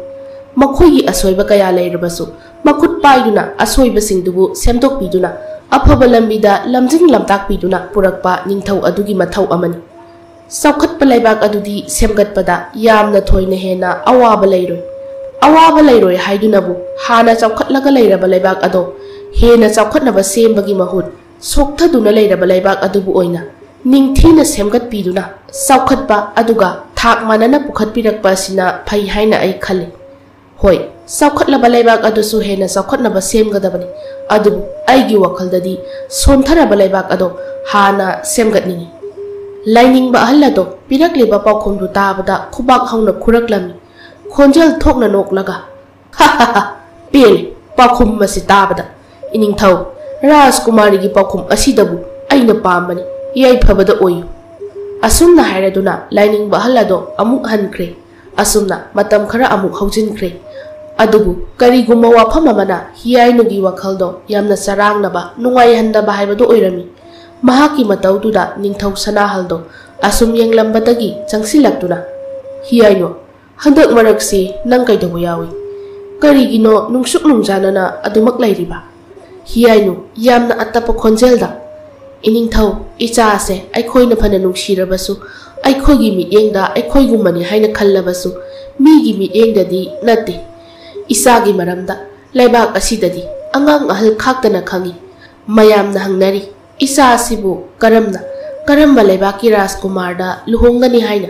ꯃꯈꯣꯏꯒꯤ ꯑꯁꯣꯏꯕ ꯀꯌꯥ ꯂꯩꯔꯕꯁꯨ ꯃꯈꯨꯠ ꯄꯥꯏꯗꯨꯅ ꯑꯁꯣꯏꯕꯁꯤꯡꯗꯨꯕꯨ ꯁꯦꯝꯗꯣꯛꯄꯤꯗꯨꯅ ꯑꯐꯕ ꯂꯝꯕꯤꯗ ꯂꯝꯖꯤꯡ ꯂꯝꯇꯥꯛꯄꯤꯗꯨꯅ ꯄꯨꯔꯛꯄ ꯅꯤꯡꯊꯧ ꯑꯗꯨꯒꯤ ꯃꯊꯧ ꯑꯃꯅꯤ꯫ ꯆꯥꯎꯈꯠꯄ ꯂꯩꯕꯥꯛ ꯑꯗꯨꯗꯤ ꯁꯦꯝꯒꯠꯄꯗ ꯌꯥꯝꯅ ꯊꯣꯏꯅ ꯍꯦꯟꯅ ꯑꯋꯥꯕ ꯂꯩꯔꯣꯏ꯫ ꯑꯋꯥꯕ ꯂꯩꯔꯣꯏ ꯍꯥꯏꯗꯨꯅꯕꯨ ꯍꯥꯟꯅ ꯆꯥꯎꯈꯠꯂꯒ ꯂꯩꯔꯕ ꯂꯩꯕꯥꯛ ꯑꯗꯣ ꯍꯦꯟꯅ ꯆꯥꯎꯈꯠꯅꯕ ꯁꯦꯝꯕꯒꯤ ꯃꯍꯨꯠ ꯁꯣꯛꯊꯗꯨꯅ ꯂꯩꯔꯕ ꯂꯩꯕꯥꯛ ꯑꯗꯨꯕꯨ ꯑꯣꯏꯅ ꯅꯤꯡꯊꯤꯅ ꯁꯦꯝꯒꯠꯄꯤꯗꯨꯅ ꯆꯥꯎꯈꯠꯄ ꯑꯗꯨꯒ ꯊꯥꯛ ꯃꯥꯟꯅꯅ ꯄꯨꯈꯠꯄꯤꯔꯛꯄ ꯑꯁꯤꯅ ꯐꯩ ꯍꯥꯏꯅ ꯑꯩ ꯈꯜꯂꯤ꯫ ꯍꯣꯏ, ꯆꯥꯎꯈꯠꯂꯕ ꯂꯩꯕꯥꯛ ꯑꯗꯨꯁꯨ ꯍꯦꯟꯅ ꯆꯥꯎꯈꯠꯅꯕ ꯁꯦꯝꯒꯗꯕꯅꯤ, ꯑꯗꯨꯕꯨ ꯑꯩꯒꯤ ꯋꯥꯈꯜꯗꯗꯤ ꯁꯣꯟꯊꯔꯕ ꯂꯩꯕꯥꯛ ꯑꯗꯣ ꯍꯥꯟꯅ ꯁꯦꯝꯒꯠꯅꯤꯡꯏ꯫" ꯂꯥꯏꯅꯤꯡꯕ ꯑꯍꯜ ꯑꯗꯣ ꯄꯤꯔꯛꯂꯤꯕ ꯄꯥꯎꯈꯨꯝꯗꯨ ꯇꯥꯕꯗ ꯈꯨꯕꯥꯛ ꯍꯧꯅ ꯈꯨꯔꯛꯂꯝꯃꯤ꯫ ꯈꯣꯟꯖꯦꯜ ꯊꯣꯛꯅ ꯅꯣꯛꯂꯒ, "ꯍꯥ ꯍꯥ ꯍꯥ, ꯄꯦꯜꯂꯦ ꯄꯥꯎꯈꯨꯝ ꯑꯁꯤ ꯇꯥꯕꯗ꯫ ꯏꯅꯤꯡꯊꯧ, ꯔꯥꯖꯀꯨꯃꯥꯔꯤꯒꯤ ꯄꯥꯎꯈꯨꯝ ꯑꯁꯤꯗꯕꯨ ꯑꯩꯅ ꯄꯥꯝꯕꯅꯤ, ꯌꯥꯏꯐꯕꯗ ꯑꯣꯏꯌꯨ꯫" ꯑꯁꯨꯝꯅ ꯍꯥꯏꯔꯗꯨꯅ ꯂꯥꯏꯅꯤꯡꯕ ꯑꯍꯜ ꯑꯗꯣ ꯑꯃꯨꯛ ꯍꯟꯈ꯭ꯔꯦ꯫ ꯑꯁꯨꯝꯅ ꯃꯇꯝ ꯈꯔ ꯑꯃꯨꯛ ꯍꯧꯖꯤꯟꯈ꯭ꯔꯦ꯫ ꯑꯗꯨꯕꯨ ꯀꯔꯤꯒꯨꯝꯕ ꯋꯥꯐꯝ ꯑꯃꯅ ꯍꯤꯌꯥꯏꯅꯨꯒꯤ ꯋꯥꯈꯜꯗꯣ ꯌꯥꯝꯅ ꯆꯔꯥꯡꯅꯕ, ꯅꯨꯡꯉꯥꯏꯍꯟꯗꯕ ꯍꯥꯏꯕꯗꯨ ꯑꯣꯏꯔꯝꯃꯤ꯫ ꯃꯍꯥꯛꯀꯤ ꯃꯇꯧꯗꯨꯗ ꯅꯤꯡꯊꯧ ꯁꯅꯥꯍꯜꯗꯣ ꯑꯁꯨꯝ ꯌꯦꯡꯂꯝꯕꯗꯒꯤ ꯆꯪꯁꯤꯜꯂꯛꯇꯨꯅ, "ꯍꯤꯌꯥꯏꯅꯨ, ꯍꯟꯗꯛ ꯃꯔꯛꯁꯤ ꯅꯪ ꯀꯩꯗꯧꯕ ꯌꯥꯎꯏ? ꯀꯔꯤꯒꯤꯅꯣ ꯅꯨꯡꯁꯨꯛ ꯅꯨꯡꯖꯥꯅꯅ ꯑꯗꯨꯃꯛ ꯂꯩꯔꯤꯕ?" ꯍꯤꯌꯥꯏꯅꯨ ꯌꯥꯝꯅ ꯑꯇꯞꯄ ꯈꯣꯟꯖꯦꯜꯗ, "ꯏꯅꯤꯡꯊꯧ, ꯏꯆꯥ ꯑꯁꯦ ꯑꯩꯈꯣꯏꯅ ꯐꯅ ꯅꯨꯡꯁꯤꯔꯕꯁꯨ, ꯑꯩꯈꯣꯏꯒꯤ ꯃꯤꯠꯌꯦꯡꯗ ꯑꯩꯈꯣꯏꯒꯨꯝꯕꯅꯤ ꯍꯥꯏꯅ ꯈꯜꯂꯕꯁꯨ, ꯃꯤꯒꯤ ꯃꯤꯠꯌꯦꯡꯗꯗꯤ ꯅꯠꯇꯦ꯫ ꯏꯆꯥꯒꯤ ꯃꯔꯝꯗ ꯂꯩꯕꯥꯛ ꯑꯁꯤꯗꯗꯤ ꯑꯉꯥꯡ ꯑꯍꯜ ꯈꯥꯛꯇꯅ ꯈꯪꯏ꯫ ꯃꯌꯥꯝꯅ ꯍꯪꯅꯔꯤ, ꯏꯆꯥ ꯑꯁꯤꯕꯨ ꯀꯔꯝꯅ, ꯀꯔꯝꯕ ꯂꯩꯕꯥꯛꯀꯤ ꯔꯥꯖꯀꯨꯃꯥꯔꯗ ꯂꯨꯍꯣꯡꯒꯅꯤ ꯍꯥꯏꯅ?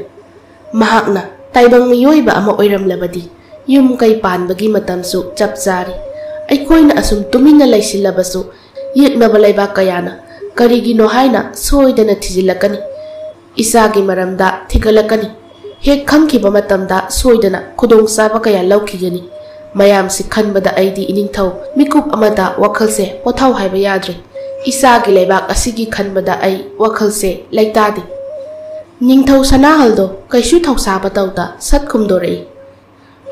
ꯃꯍꯥꯛꯅ ꯇꯥꯏꯕꯪ ꯃꯤꯑꯣꯏꯕ ꯑꯃ ꯑꯣꯏꯔꯝꯂꯕꯗꯤ ꯌꯨꯝ ꯀꯩ ꯄꯥꯟꯕꯒꯤ ꯃꯇꯝꯁꯨ ꯆꯞ ꯆꯥꯔꯤ꯫ ꯑꯩꯈꯣꯏꯅ ꯑꯁꯨꯝ ꯇꯨꯃꯤꯟꯅ ꯂꯩꯁꯤꯜꯂꯕꯁꯨ ꯌꯦꯛꯅꯕ ꯂꯩꯕꯥꯛ ꯀꯌꯥꯅ ꯀꯔꯤꯒꯤꯅꯣ ꯍꯥꯏꯅ ꯁꯣꯏꯗꯅ ꯊꯤꯖꯤꯜꯂꯛꯀꯅꯤ꯫ ꯏꯆꯥꯒꯤ ꯃꯔꯝꯗ ꯊꯤꯒꯠꯂꯛꯀꯅꯤ꯫ ꯍꯦꯛ ꯈꯪꯈꯤꯕ ꯃꯇꯝꯗ ꯁꯣꯏꯗꯅ ꯈꯨꯗꯣꯡꯆꯥꯕ ꯀꯌꯥ ꯂꯧꯈꯤꯒꯅꯤ꯫ ꯃꯌꯥꯝꯁꯤ ꯈꯟꯕꯗ ꯑꯩꯗꯤ ꯏꯅꯤꯡꯊꯧ ꯃꯤꯀꯨꯞ ꯑꯃꯗ ꯋꯥꯈꯜꯁꯦ ꯄꯣꯊꯥꯎ ꯍꯥꯏꯕ ꯌꯥꯗ꯭ꯔꯦ꯫ ꯏꯆꯥꯒꯤ ꯂꯩꯕꯥꯛ ꯑꯁꯤꯒꯤ ꯈꯟꯕꯗ ꯑꯩ ꯋꯥꯈꯜꯁꯦ ꯂꯩꯇꯥꯗꯦ꯫" ꯅꯤꯡꯊꯧ ꯁꯅꯥꯍꯜꯗꯣ ꯀꯩꯁꯨ ꯊꯧꯁꯥꯕ ꯇꯧꯗ ꯁꯠ ꯈꯨꯝꯗꯣꯔꯛꯏ,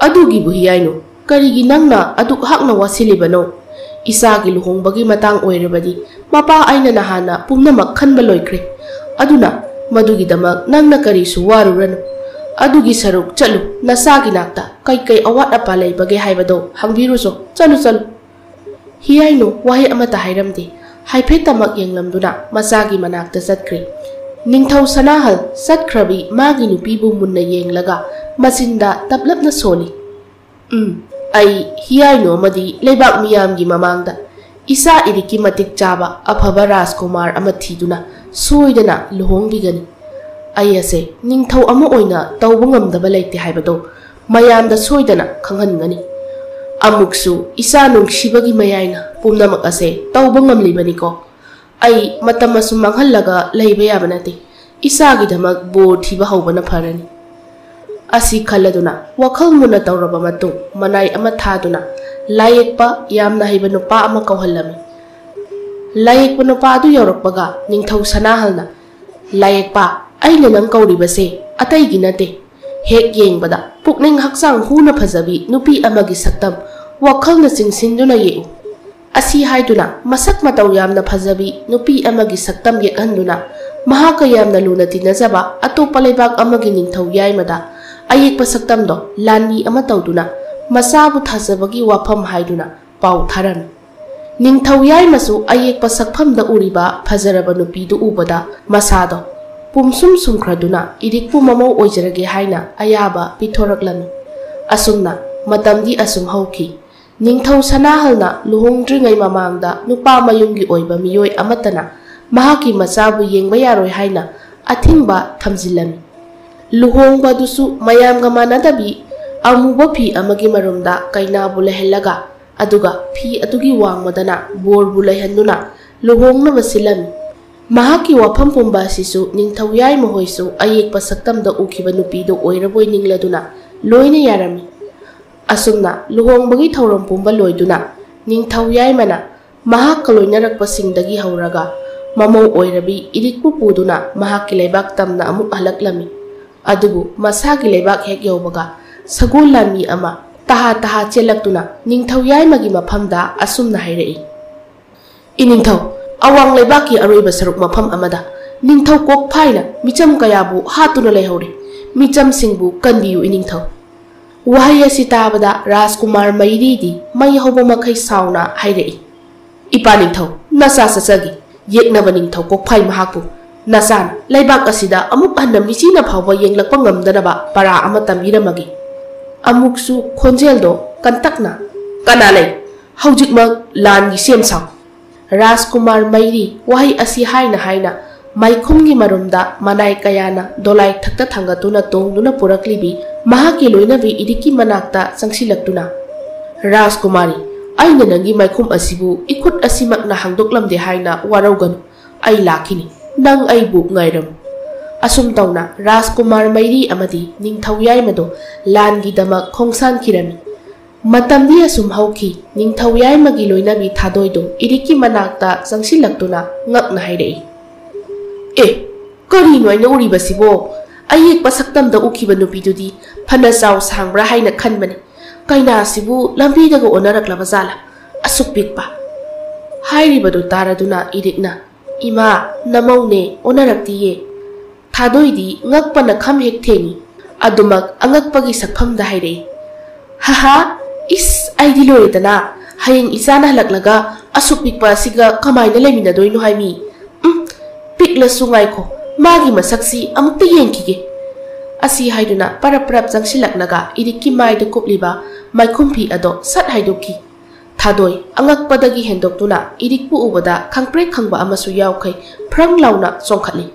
"ꯑꯗꯨꯒꯤꯕꯨ ꯍꯤꯌꯥꯏꯅꯨ, ꯀꯔꯤꯒꯤ ꯅꯪꯅ ꯑꯗꯨꯛ ꯍꯥꯛꯅ ꯋꯥꯁꯤꯜꯂꯤꯕꯅꯣ? ꯏꯆꯥꯒꯤ ꯂꯨꯍꯣꯡꯕꯒꯤ ꯃꯇꯥꯡ ꯑꯣꯏꯔꯕꯗꯤ ꯃꯄꯥ ꯑꯩꯅ ꯅꯍꯥꯟꯅ ꯄꯨꯝꯅꯃꯛ ꯈꯟꯕ ꯂꯣꯏꯈ꯭ꯔꯦ꯫ ꯑꯗꯨꯅ ꯃꯗꯨꯒꯤꯗꯃꯛ ꯅꯪꯅ ꯀꯔꯤꯁꯨ ꯋꯥꯔꯨꯔꯅꯨ꯫ ꯑꯗꯨꯒꯤ ꯁꯔꯨꯛ ꯆꯠꯂꯨ, ꯅꯆꯥꯒꯤ ꯅꯥꯛꯇ ꯀꯩꯀꯩ ꯑꯋꯥꯠ ꯑꯄꯥ ꯂꯩꯕꯒꯦ ꯍꯥꯏꯕꯗꯣ ꯍꯪꯕꯤꯔꯨꯆꯣ꯫ ꯆꯠꯂꯨ, ꯆꯠꯂꯨ꯫" ꯍꯤꯌꯥꯏꯅꯨ ꯋꯥꯍꯩ ꯑꯃꯠꯇ ꯍꯥꯏꯔꯝꯗꯦ꯫ ꯍꯥꯏꯐꯦꯠꯇꯃꯛ ꯌꯦꯡꯂꯝꯗꯨꯅ ꯃꯆꯥꯒꯤ ꯃꯅꯥꯛꯇ ꯆꯠꯈ꯭ꯔꯦ꯫ ꯅꯤꯡꯊꯧ ꯁꯅꯥꯍꯜ ꯆꯠꯈ꯭ꯔꯕꯤ ꯃꯥꯒꯤ ꯅꯨꯄꯤꯕꯨ ꯃꯨꯟꯅ ꯌꯦꯡꯂꯒ ꯃꯆꯤꯟꯗ ꯇꯞꯂꯞꯅ ꯁꯣꯜꯂꯤ꯫ "ꯎꯝ, ꯑꯩ ꯍꯤꯌꯥꯏꯅꯨ ꯑꯃꯗꯤ ꯂꯩꯕꯥꯛ ꯃꯤꯌꯥꯝꯒꯤ ꯃꯃꯥꯡꯗ ꯏꯆꯥ ꯏꯔꯤꯛꯀꯤ ꯃꯇꯤꯛ ꯆꯥꯕ ꯑꯐꯕ ꯔꯥꯖꯀꯨꯃꯥꯔ ꯑꯃ ꯊꯤꯗꯨꯅ ꯁꯣꯏꯗꯅ ꯂꯨꯍꯣꯡꯕꯤꯒꯅꯤ꯫ ꯑꯩ ꯑꯁꯦ ꯅꯤꯡꯊꯧ ꯑꯃ ꯑꯣꯏꯅ ꯇꯧꯕ ꯉꯝꯗꯕ ꯂꯩꯇꯦ ꯍꯥꯏꯕꯗꯣ ꯃꯌꯥꯝꯗ ꯁꯣꯏꯗꯅ ꯈꯪꯍꯟꯒꯅꯤ꯫ ꯑꯃꯨꯛꯁꯨ ꯏꯆꯥ ꯅꯨꯡꯁꯤꯕꯒꯤ ꯃꯌꯥꯏꯅ ꯄꯨꯝꯅꯃꯛ ꯑꯁꯦ ꯇꯧꯕ ꯉꯝꯂꯤꯕꯅꯤꯀꯣ꯫ ꯑꯩ ꯃꯇꯝ ꯑꯁꯨꯝ ꯃꯥꯡꯍꯜꯂꯒ ꯂꯩꯕ ꯌꯥꯕ ꯅꯠꯇꯦ꯫ ꯏꯆꯥꯒꯤꯗꯃꯛ ꯕꯣꯔ ꯊꯤꯕ ꯍꯧꯕꯅ ꯐꯔꯅꯤ꯫" ꯑꯁꯤ ꯈꯜꯂꯗꯨꯅ ꯋꯥꯈꯜ ꯃꯨꯟꯅ ꯇꯧꯔꯕ ꯃꯇꯨꯡ ꯃꯅꯥꯏ ꯑꯃ ꯊꯥꯗꯨꯅ ꯂꯥꯏꯌꯦꯛꯄ ꯌꯥꯝꯅ ꯍꯩꯕ ꯅꯨꯄꯥ ꯑꯃ ꯀꯧꯍꯜꯂꯝꯃꯤ꯫ ꯂꯥꯏꯌꯦꯛꯄ ꯅꯨꯄꯥ ꯑꯗꯨ ꯌꯧꯔꯛꯄꯒ ꯅꯤꯡꯊꯧ ꯁꯅꯥꯍꯜꯅ, "ꯂꯥꯏꯌꯦꯛꯄ, ꯑꯩꯅ ꯅꯪ ꯀꯧꯔꯤꯕꯁꯦ ꯑꯇꯩꯒꯤ ꯅꯠꯇꯦ꯫ ꯍꯦꯛ ꯌꯦꯡꯕꯗ ꯄꯨꯛꯅꯤꯡ ꯍꯛꯆꯥꯡ ꯍꯨꯅ ꯐꯖꯕꯤ ꯅꯨꯄꯤ ꯑꯃꯒꯤ ꯁꯛꯇꯝ ꯋꯥꯈꯜꯅ ꯆꯤꯡꯁꯤꯟꯗꯨꯅ ꯌꯦꯛꯎ꯫" ꯑꯁꯤ ꯍꯥꯏꯗꯨꯅ ꯃꯁꯛ ꯃꯇꯧ ꯌꯥꯝꯅ ꯐꯖꯕꯤ ꯅꯨꯄꯤ ꯑꯃꯒꯤ ꯁꯛꯇꯝ ꯌꯦꯛꯍꯟꯗꯨꯅ ꯃꯍꯥꯛꯀ ꯌꯥꯝꯅ ꯂꯨꯅ ꯇꯤꯟꯅꯖꯕ ꯑꯇꯣꯞꯄ ꯂꯩꯕꯥꯛ ꯑꯃꯒꯤ ꯅꯤꯡꯊꯧ ꯌꯥꯏꯃꯗ ꯑꯌꯦꯛꯄ ꯁꯛꯇꯝꯗꯣ ꯂꯥꯟꯃꯤ ꯑꯃ ꯇꯧꯗꯨꯅ ꯃꯆꯥꯕꯨ ꯊꯥꯖꯕꯒꯤ ꯋꯥꯐꯝ ꯍꯥꯏꯗꯨꯅ ꯄꯥꯎ ꯊꯥꯔꯝꯃꯤ꯫ ꯅꯤꯡꯊꯧ ꯌꯥꯏꯃꯁꯨ ꯑꯌꯦꯛꯄ ꯁꯛꯐꯝꯗ ꯎꯔꯤꯕ ꯐꯖꯔꯕ ꯅꯨꯄꯤꯗꯨ ꯎꯕꯗ ꯃꯁꯥꯗꯣ ꯄꯨꯝꯁꯨꯝ ꯁꯨꯝꯈ꯭ꯔꯗꯨꯅ ꯏꯔꯤꯛꯄꯨ ꯃꯃꯧ ꯑꯣꯏꯖꯔꯒꯦ ꯍꯥꯏꯅ ꯑꯌꯥꯕ ꯄꯤꯊꯣꯔꯛꯂꯝꯃꯤ꯫ ꯑꯁꯨꯝꯅ ꯃꯇꯝꯗꯤ ꯑꯁꯨꯝ ꯍꯧꯈꯤ꯫ ꯅꯤꯡꯊꯧ ꯁꯅꯥꯍꯜꯅ ꯂꯨꯍꯣꯡꯗ꯭ꯔꯤꯉꯩ ꯃꯃꯥꯡꯗ ꯅꯨꯄꯥ ꯃꯌꯨꯝꯒꯤ ꯑꯣꯏꯕ ꯃꯤꯑꯣꯏ ꯑꯃꯠꯇꯅ ꯃꯍꯥꯛꯀꯤ ꯃꯆꯥꯕꯨ ꯌꯦꯡꯕ ꯌꯥꯔꯣꯏ ꯍꯥꯏꯅ ꯑꯊꯤꯡꯕ ꯊꯝꯖꯤꯜꯂꯝꯃꯤ꯫ ꯂꯨꯍꯣꯡꯕꯗꯨꯁꯨ ꯃꯌꯥꯝꯒ ꯃꯥꯟꯅꯗꯕꯤ ꯑꯃꯨꯕ ꯐꯤ ꯑꯃꯒꯤ ꯃꯔꯨꯝꯗ ꯀꯩꯅꯥꯕꯨ ꯂꯩꯍꯜꯂꯒ, ꯑꯗꯨꯒ ꯐꯤ ꯑꯗꯨꯒꯤ ꯋꯥꯡꯃꯗꯅ ꯕꯣꯔꯕꯨ ꯂꯩꯍꯟꯗꯨꯅ ꯂꯨꯍꯣꯡꯅꯕ ꯁꯤꯜꯂꯝꯃꯤ꯫ ꯃꯍꯥꯛꯀꯤ ꯋꯥꯐꯝ ꯄꯨꯝꯕ ꯑꯁꯤꯁꯨ ꯅꯤꯡꯊꯧ ꯌꯥꯏꯃ ꯍꯣꯏꯁꯨ ꯑꯌꯦꯛꯄ ꯁꯛꯇꯝꯗ ꯎꯈꯤꯕ ꯅꯨꯄꯤꯗꯨ ꯑꯣꯏꯔꯕꯣꯏ ꯅꯤꯡꯂꯗꯨꯅ ꯂꯣꯏꯅ ꯌꯥꯔꯝꯃꯤ꯫ ꯑꯁꯨꯝꯅ ꯂꯨꯍꯣꯡꯕꯒꯤ ꯊꯧꯔꯝ ꯄꯨꯝꯕ ꯂꯣꯏꯗꯨꯅ ꯅꯤꯡꯊꯧ ꯌꯥꯏꯃꯅ ꯃꯍꯥꯛꯀ ꯂꯣꯏꯅꯔꯛꯄꯁꯤꯡꯗꯒꯤ ꯍꯧꯔꯒ ꯃꯃꯧ ꯑꯣꯏꯔꯕꯤ ꯏꯔꯤꯛꯄꯨ ꯄꯨꯗꯨꯅ ꯃꯍꯥꯛꯀꯤ ꯂꯩꯕꯥꯛ ꯇꯝꯅ ꯑꯃꯨꯛ ꯍꯜꯂꯛꯂꯝꯃꯤ꯫ ꯑꯗꯨꯕꯨ ꯃꯁꯥꯒꯤ ꯂꯩꯕꯥꯛ ꯍꯦꯛ ꯌꯧꯕꯒ ꯁꯒꯣꯜ ꯂꯥꯟꯃꯤ ꯑꯃ ꯇꯍꯥ ꯇꯍꯥ ꯆꯦꯜꯂꯛꯇꯨꯅ ꯅꯤꯡꯊꯧ ꯌꯥꯏꯃꯒꯤ ꯃꯐꯝꯗ ꯑꯁꯨꯝꯅ ꯍꯥꯏꯔꯛꯏ, "ꯏꯅꯤꯡꯊꯧ, ꯑꯋꯥꯡ ꯂꯩꯕꯥꯛꯀꯤ ꯑꯔꯣꯏꯕ ꯁꯔꯨꯛ ꯃꯐꯝ ꯑꯃꯗ ꯅꯤꯡꯊꯧ ꯀꯣꯛꯐꯥꯏꯅ ꯃꯤꯆꯝ ꯀꯌꯥꯕꯨ ꯍꯥꯠꯇꯨꯅ ꯂꯩꯍꯧꯔꯦ꯫ ꯃꯤꯆꯝꯁꯤꯡꯕꯨ ꯀꯟꯕꯤꯌꯨ ꯏꯅꯤꯡꯊꯧ"꯫ ꯋꯥꯍꯩ ꯑꯁꯤ ꯇꯥꯕꯗ ꯔꯥꯖꯀꯨꯃꯥꯔ ꯃꯩꯔꯤꯗꯤ ꯃꯩ ꯍꯧꯕ ꯃꯈꯩ ꯁꯥꯎꯅ ꯍꯥꯏꯔꯛꯏ, "ꯏꯄꯥ ꯅꯤꯡꯊꯧ, ꯅꯆꯥ ꯆꯠꯆꯒꯦ꯫ ꯌꯦꯛꯅꯕ ꯅꯤꯡꯊꯧ ꯀꯣꯛꯐꯥꯏ ꯃꯍꯥꯛꯄꯨ ꯅꯆꯥꯅ ꯂꯩꯕꯥꯛ ꯑꯁꯤꯗ ꯑꯃꯨꯛ ꯍꯟꯅ ꯃꯤꯆꯤꯅ ꯐꯥꯎꯕ ꯌꯦꯡꯂꯛꯄ ꯉꯝꯗꯅꯕ ꯄꯔꯥ ꯑꯃ ꯇꯝꯕꯤꯔꯝꯃꯒꯦ"꯫ ꯑꯃꯨꯛꯁꯨ ꯈꯣꯟꯖꯦꯜꯗꯣ ꯀꯟꯇꯛꯅ, "ꯀꯅꯥ ꯂꯩ? ꯍꯧꯖꯤꯛꯃꯛ ꯂꯥꯟꯒꯤ ꯁꯦꯝ ꯁꯥꯎ"꯫ ꯔꯥꯖꯀꯨꯃꯥꯔ ꯃꯩꯔꯤ ꯋꯥꯍꯩ ꯑꯁꯤ ꯍꯥꯏꯅ ꯍꯥꯏꯅ ꯃꯥꯏꯈꯨꯝꯒꯤ ꯃꯔꯨꯝꯗ ꯃꯅꯥꯏ ꯀꯌꯥꯅ ꯗꯣꯂꯥꯏ ꯊꯛꯇ ꯊꯥꯡꯒꯠꯇꯨꯅ ꯇꯣꯡꯗꯨꯅ ꯄꯨꯔꯛꯂꯤꯕꯤ ꯃꯍꯥꯛꯀꯤ ꯂꯣꯏꯅꯕꯤ ꯏꯔꯤꯛꯀꯤ ꯃꯅꯥꯛꯇ ꯆꯪꯁꯤꯜꯂꯛꯇꯨꯅ, "ꯔꯥꯖꯀꯨꯃꯥꯔꯤ, ꯑꯩꯅ ꯅꯪꯒꯤ ꯃꯥꯏꯈꯨꯝ ꯑꯁꯤꯕꯨ ꯏꯈꯨꯠ ꯑꯁꯤꯃꯛꯅ ꯍꯥꯡꯗꯣꯛꯂꯝꯗꯦ ꯍꯥꯏꯅ ꯋꯥꯔꯧꯒꯅꯨ꯫ ꯑꯩ ꯂꯥꯛꯈꯤꯅꯤ꯫ ꯅꯪ ꯑꯩꯕꯨ ꯉꯥꯏꯔꯝꯃꯨ"꯫ ꯑꯁꯨꯝ ꯇꯧꯅ ꯔꯥꯖꯀꯨꯃꯥꯔ ꯃꯩꯔꯤ ꯑꯃꯗꯤ ꯅꯤꯡꯊꯧ ꯌꯥꯏꯃꯗꯣ ꯂꯥꯟꯒꯤꯗꯃꯛ ꯈꯣꯡꯁꯥꯟꯈꯤꯔꯝꯃꯤ꯫ ꯃꯇꯝꯗꯤ ꯑꯁꯨꯝ ꯍꯧꯈꯤ꯫ ꯅꯤꯡꯊꯧ ꯌꯥꯏꯃꯒꯤ ꯂꯣꯏꯅꯕꯤ ꯊꯥꯗꯣꯏꯗꯨ ꯏꯔꯤꯛꯀꯤ ꯃꯅꯥꯛꯇ ꯆꯪꯁꯤꯜꯂꯛꯇꯨꯅ ꯉꯛꯅ ꯍꯥꯏꯔꯛꯏ, "ꯑꯦ, ꯀꯔꯤꯅꯣ ꯑꯩꯅ ꯎꯔꯤꯕꯁꯤꯕꯣ? ꯑꯌꯦꯛꯄ ꯁꯛꯇꯝꯗ ꯎꯈꯤꯕ ꯅꯨꯄꯤꯗꯨꯗꯤ ꯐꯅ ꯆꯥꯎ ꯁꯥꯡꯕ꯭ꯔꯥ ꯍꯥꯏꯅ ꯈꯟꯕꯅꯤ꯫ ꯀꯩꯅꯥꯁꯤꯕꯨ ꯂꯝꯕꯤꯗꯒ ꯑꯣꯟꯅꯔꯛꯂꯕ ꯖꯥꯠꯂꯥ? ꯑꯁꯨꯛ ꯄꯤꯛꯄ!" ꯍꯥꯏꯔꯤꯕꯗꯨ ꯇꯥꯔꯗꯨꯅ ꯏꯔꯤꯛꯅ, "ꯏꯃꯥ, ꯅꯃꯧꯅꯦ, ꯑꯣꯟꯅꯔꯛꯇꯤꯌꯦ"꯫ ꯊꯥꯗꯣꯏꯗꯤ ꯉꯛꯄꯅ ꯈꯝ ꯍꯦꯛ ꯊꯦꯡꯏ꯫ ꯑꯗꯨꯃꯛ ꯑꯉꯛꯄꯒꯤ ꯁꯛꯐꯝꯗ ꯍꯥꯏꯔꯛꯏ, "ꯍꯥꯍꯥ, ꯏꯁ, ꯑꯩꯗꯤ ꯂꯣꯏꯔꯦꯗꯅ꯫ ꯍꯌꯦꯡ ꯏꯆꯥꯅ ꯍꯜꯂꯛꯂꯒ ꯑꯁꯨꯛ ꯄꯤꯛꯄ ꯑꯁꯤꯒ ꯀꯃꯥꯏꯅ ꯂꯩꯃꯤꯟꯅꯗꯣꯏꯅꯣ ꯍꯥꯏꯃꯤ? ꯎꯝ, ꯄꯤꯛꯂꯁꯨ ꯉꯥꯏꯈꯣ, ꯃꯥꯒꯤ ꯃꯁꯛꯁꯤ ꯑꯃꯨꯛꯇ ꯌꯦꯡꯈꯤꯒꯦ꯫ ꯑꯁꯤ ꯍꯥꯏꯗꯨꯅ ꯄꯔꯞ ꯄꯔꯞ ꯆꯪꯁꯤꯜꯂꯛꯂꯒ ꯏꯔꯤꯛꯀꯤ ꯃꯥꯏꯗ ꯀꯨꯞꯂꯤꯕ ꯃꯥꯏꯈꯨꯝ ꯐꯤ ꯑꯗꯣ ꯁꯠ ꯍꯥꯏꯗꯣꯛꯈꯤ꯫ ꯊꯥꯗꯣꯏ ꯑꯉꯛꯄꯗꯒꯤ ꯍꯦꯟꯗꯣꯛꯇꯨꯅ ꯏꯔꯤꯛꯄꯨ ꯎꯕꯗ ꯈꯪꯄ꯭ꯔꯦꯛ ꯈꯪꯕ ꯑꯃꯁꯨ ꯌꯥꯎꯈꯩ ꯐ꯭ꯔꯪ ꯂꯥꯎꯅ ꯆꯣꯡꯈꯠꯂꯤ꯫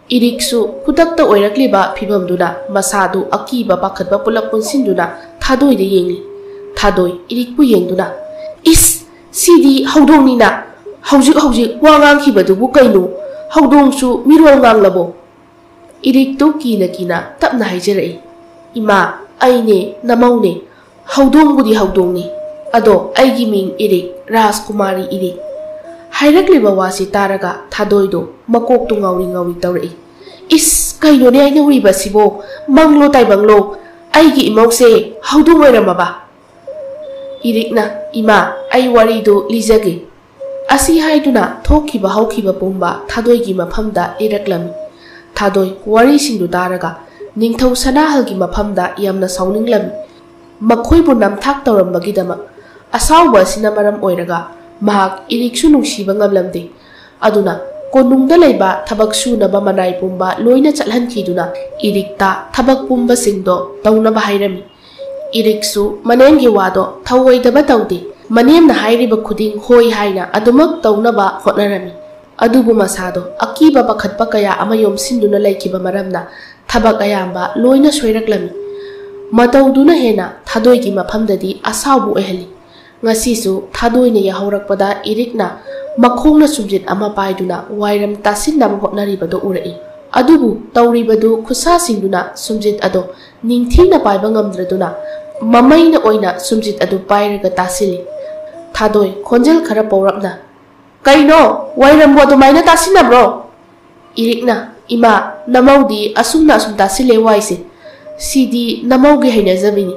ꯏꯔꯤꯛꯁꯨ ꯈꯨꯗꯛꯇ ꯑꯣꯏꯔꯛꯂꯤꯕ ꯐꯤꯚꯝꯗꯨꯅ ꯃꯁꯥꯗꯨ ꯑꯀꯤꯕ ꯄꯥꯈꯠꯄ ꯄꯨꯂꯞ ꯄꯨꯟꯁꯤꯟꯗꯨꯅ ꯊꯥꯗꯣꯏꯗ ꯌꯦꯡꯂꯤ꯫ ꯊꯥꯗꯣꯏ ꯏꯔꯤꯛꯄꯨ ꯌꯦꯡꯗꯨꯅ, "ꯏꯁ, ꯁꯤꯗꯤ ꯍꯧꯗꯣꯡꯅꯤꯅ! ꯍꯧꯖꯤꯛ ꯍꯧꯖꯤꯛ ꯋꯥ ꯉꯥꯡꯈꯤꯕꯗꯨꯕꯨ ꯀꯩꯅꯣ? ꯍꯧꯗꯣꯡꯁꯨ ꯃꯤꯔꯣꯜ ꯉꯥꯡꯂꯕꯣ?" ꯏꯔꯤꯛꯇꯨ ꯀꯤꯅ ꯀꯤꯅ ꯇꯞꯅ ꯍꯥꯏꯖꯔꯛꯏ, "ꯏꯃꯥ, ꯑꯩꯅꯦ, ꯅꯃꯧꯅꯦ꯫ ꯍꯧꯗꯣꯡꯕꯨꯗꯤ ꯍꯧꯗꯣꯡꯅꯤ, ꯑꯗꯣ ꯑꯩꯒꯤ ꯃꯤꯡ ꯏꯔꯤꯛ, ꯔꯥꯖꯀꯨꯃꯥꯔꯤ ꯏꯔꯤꯛ꯫" ꯍꯥꯏꯔꯛꯂꯤꯕ ꯋꯥꯁꯤ ꯇꯥꯔꯒ ꯊꯥꯗꯣꯏꯗꯣ ꯃꯀꯣꯛꯇꯨ ꯉꯥꯎꯔꯤ ꯉꯥꯎꯔꯤ ꯇꯧꯔꯛꯏ꯫ "ꯏꯁ, ꯀꯩꯅꯣꯅꯦ ꯑꯩꯅ ꯎꯔꯤꯕꯁꯤꯕꯣ? ꯃꯪꯂꯣ ꯇꯥꯏꯕꯪꯂꯣ? ꯑꯩꯒꯤ ꯏꯃꯧꯁꯦ ꯍꯧꯗꯣꯡ ꯑꯣꯏꯔꯝꯃꯕ?" ꯏꯔꯤꯛꯅ, "ꯏꯃꯥ, ꯑꯩ ꯋꯥꯔꯤꯗꯨ ꯂꯤꯖꯒꯦ꯫" ꯑꯁꯤ ꯍꯥꯏꯗꯨꯅ ꯊꯣꯛꯈꯤꯕ ꯍꯧꯈꯤꯕ ꯄꯨꯝꯕ ꯊꯥꯗꯣꯏꯒꯤ ꯃꯐꯝꯗ ꯂꯤꯔꯛꯂꯝꯃꯤ꯫ ꯊꯥꯗꯣꯏ ꯋꯥꯔꯤꯁꯤꯡꯗꯨ ꯇꯥꯔꯒ ꯅꯤꯡꯊꯧ ꯁꯅꯥꯍꯜꯒꯤ ꯃꯐꯝꯗ ꯌꯥꯝꯅ ꯁꯥꯎꯅꯤꯡꯂꯝꯃꯤ꯫ ꯃꯈꯣꯏꯕꯨ ꯅꯝꯊꯥꯛ ꯇꯧꯔꯝꯕꯒꯤꯗꯃꯛ꯫ ꯑꯁꯥꯎꯕ ꯑꯁꯤꯅ ꯃꯔꯝ ꯑꯣꯏꯔꯒ ꯃꯍꯥꯛ ꯏꯔꯤꯛꯁꯨ ꯅꯨꯡꯁꯤꯕ ꯉꯝꯂꯝꯗꯦ꯫ ꯑꯗꯨꯅ ꯀꯣꯅꯨꯡꯗ ꯂꯩꯕ ꯊꯕꯛ ꯁꯨꯅꯕ ꯃꯅꯥꯏ ꯄꯨꯝꯕ ꯂꯣꯏꯅ ꯆꯠꯍꯟꯈꯤꯗꯨꯅ ꯏꯔꯤꯛꯇ ꯊꯕꯛ ꯄꯨꯝꯕꯁꯤꯡꯗꯣ ꯇꯧꯅꯕ ꯍꯥꯏꯔꯝꯃꯤ꯫ ꯏꯔꯤꯛꯁꯨ ꯃꯅꯦꯝꯒꯤ ꯋꯥꯗꯣ ꯊꯧꯑꯣꯏꯗꯕ ꯇꯧꯗꯦ꯫ ꯃꯅꯦꯝꯅ ꯍꯥꯏꯔꯤꯕ ꯈꯨꯗꯤꯡ ꯍꯣꯏ ꯍꯥꯏꯅ ꯑꯗꯨꯃꯛ ꯇꯧꯅꯕ ꯍꯣꯠꯅꯔꯝꯃꯤ꯫ ꯑꯗꯨꯕꯨ ꯃꯁꯥꯗꯣ ꯑꯀꯤꯕ ꯄꯥꯈꯠꯄ ꯀꯌꯥ ꯑꯃ ꯌꯣꯝꯁꯤꯟꯗꯨꯅ ꯂꯩꯈꯤꯕ ꯃꯔꯝꯅ ꯊꯕꯛ ꯑꯌꯥꯝꯕ ꯂꯣꯏꯅ ꯁꯣꯏꯔꯛꯂꯝꯃꯤ꯫ ꯃꯇꯧꯗꯨꯅ ꯍꯦꯟꯅ ꯊꯥꯗꯣꯏꯒꯤ ꯃꯐꯝꯗꯗꯤ ꯑꯁꯥꯎꯕ ꯑꯣꯏꯍꯜꯂꯤ꯫ ꯉꯁꯤꯁꯨ ꯊꯥꯗꯣꯏꯅ ꯌꯥꯍꯧꯔꯛꯄꯗ ꯏꯔꯤꯛꯅ ꯃꯈꯣꯡꯅ ꯁꯨꯝꯖꯤꯠ ꯑꯃ ꯄꯥꯏꯗꯨꯅ ꯋꯥꯏꯔꯝ ꯇꯥꯁꯤꯟꯅꯕ ꯍꯣꯠꯅꯔꯤꯕꯗꯨ ꯎꯔꯛꯏ꯫ ꯑꯗꯨꯕꯨ ꯇꯧꯔꯤꯕꯗꯨ ꯈꯨꯠꯁꯥꯁꯤꯡꯗꯨꯅ ꯁꯨꯝꯖꯤꯠ ꯑꯗꯣ ꯅꯤꯡꯊꯤꯅ ꯄꯥꯏꯕ ꯉꯝꯗ꯭ꯔꯗꯨꯅ ꯃꯃꯩꯅ ꯑꯣꯏꯅ ꯁꯨꯝꯖꯤꯠ ꯑꯗꯨ ꯄꯥꯏꯔꯒ ꯇꯥꯁꯤꯜꯂꯤ꯫ ꯊꯥꯗꯣꯏ ꯈꯣꯟꯖꯦꯜ ꯈꯔ ꯄꯧꯔꯞꯅ, "ꯀꯩꯅꯣ? ꯋꯥꯏꯔꯝꯕꯨ ꯑꯗꯨꯃꯥꯏꯅ ꯇꯥꯁꯤꯟꯅꯕ꯭ꯔꯣ?" ꯏꯔꯤꯛꯅ, "ꯏꯃꯥ, ꯅꯃꯧꯗꯤ ꯑꯁꯨꯝꯅ ꯑꯁꯨꯝ ꯇꯥꯁꯤꯜꯂꯦ ꯋꯥꯏꯁꯦ꯫ ꯁꯤꯗꯤ ꯅꯃꯧꯒꯤ ꯍꯩꯅꯖꯕꯤꯅꯤ꯫"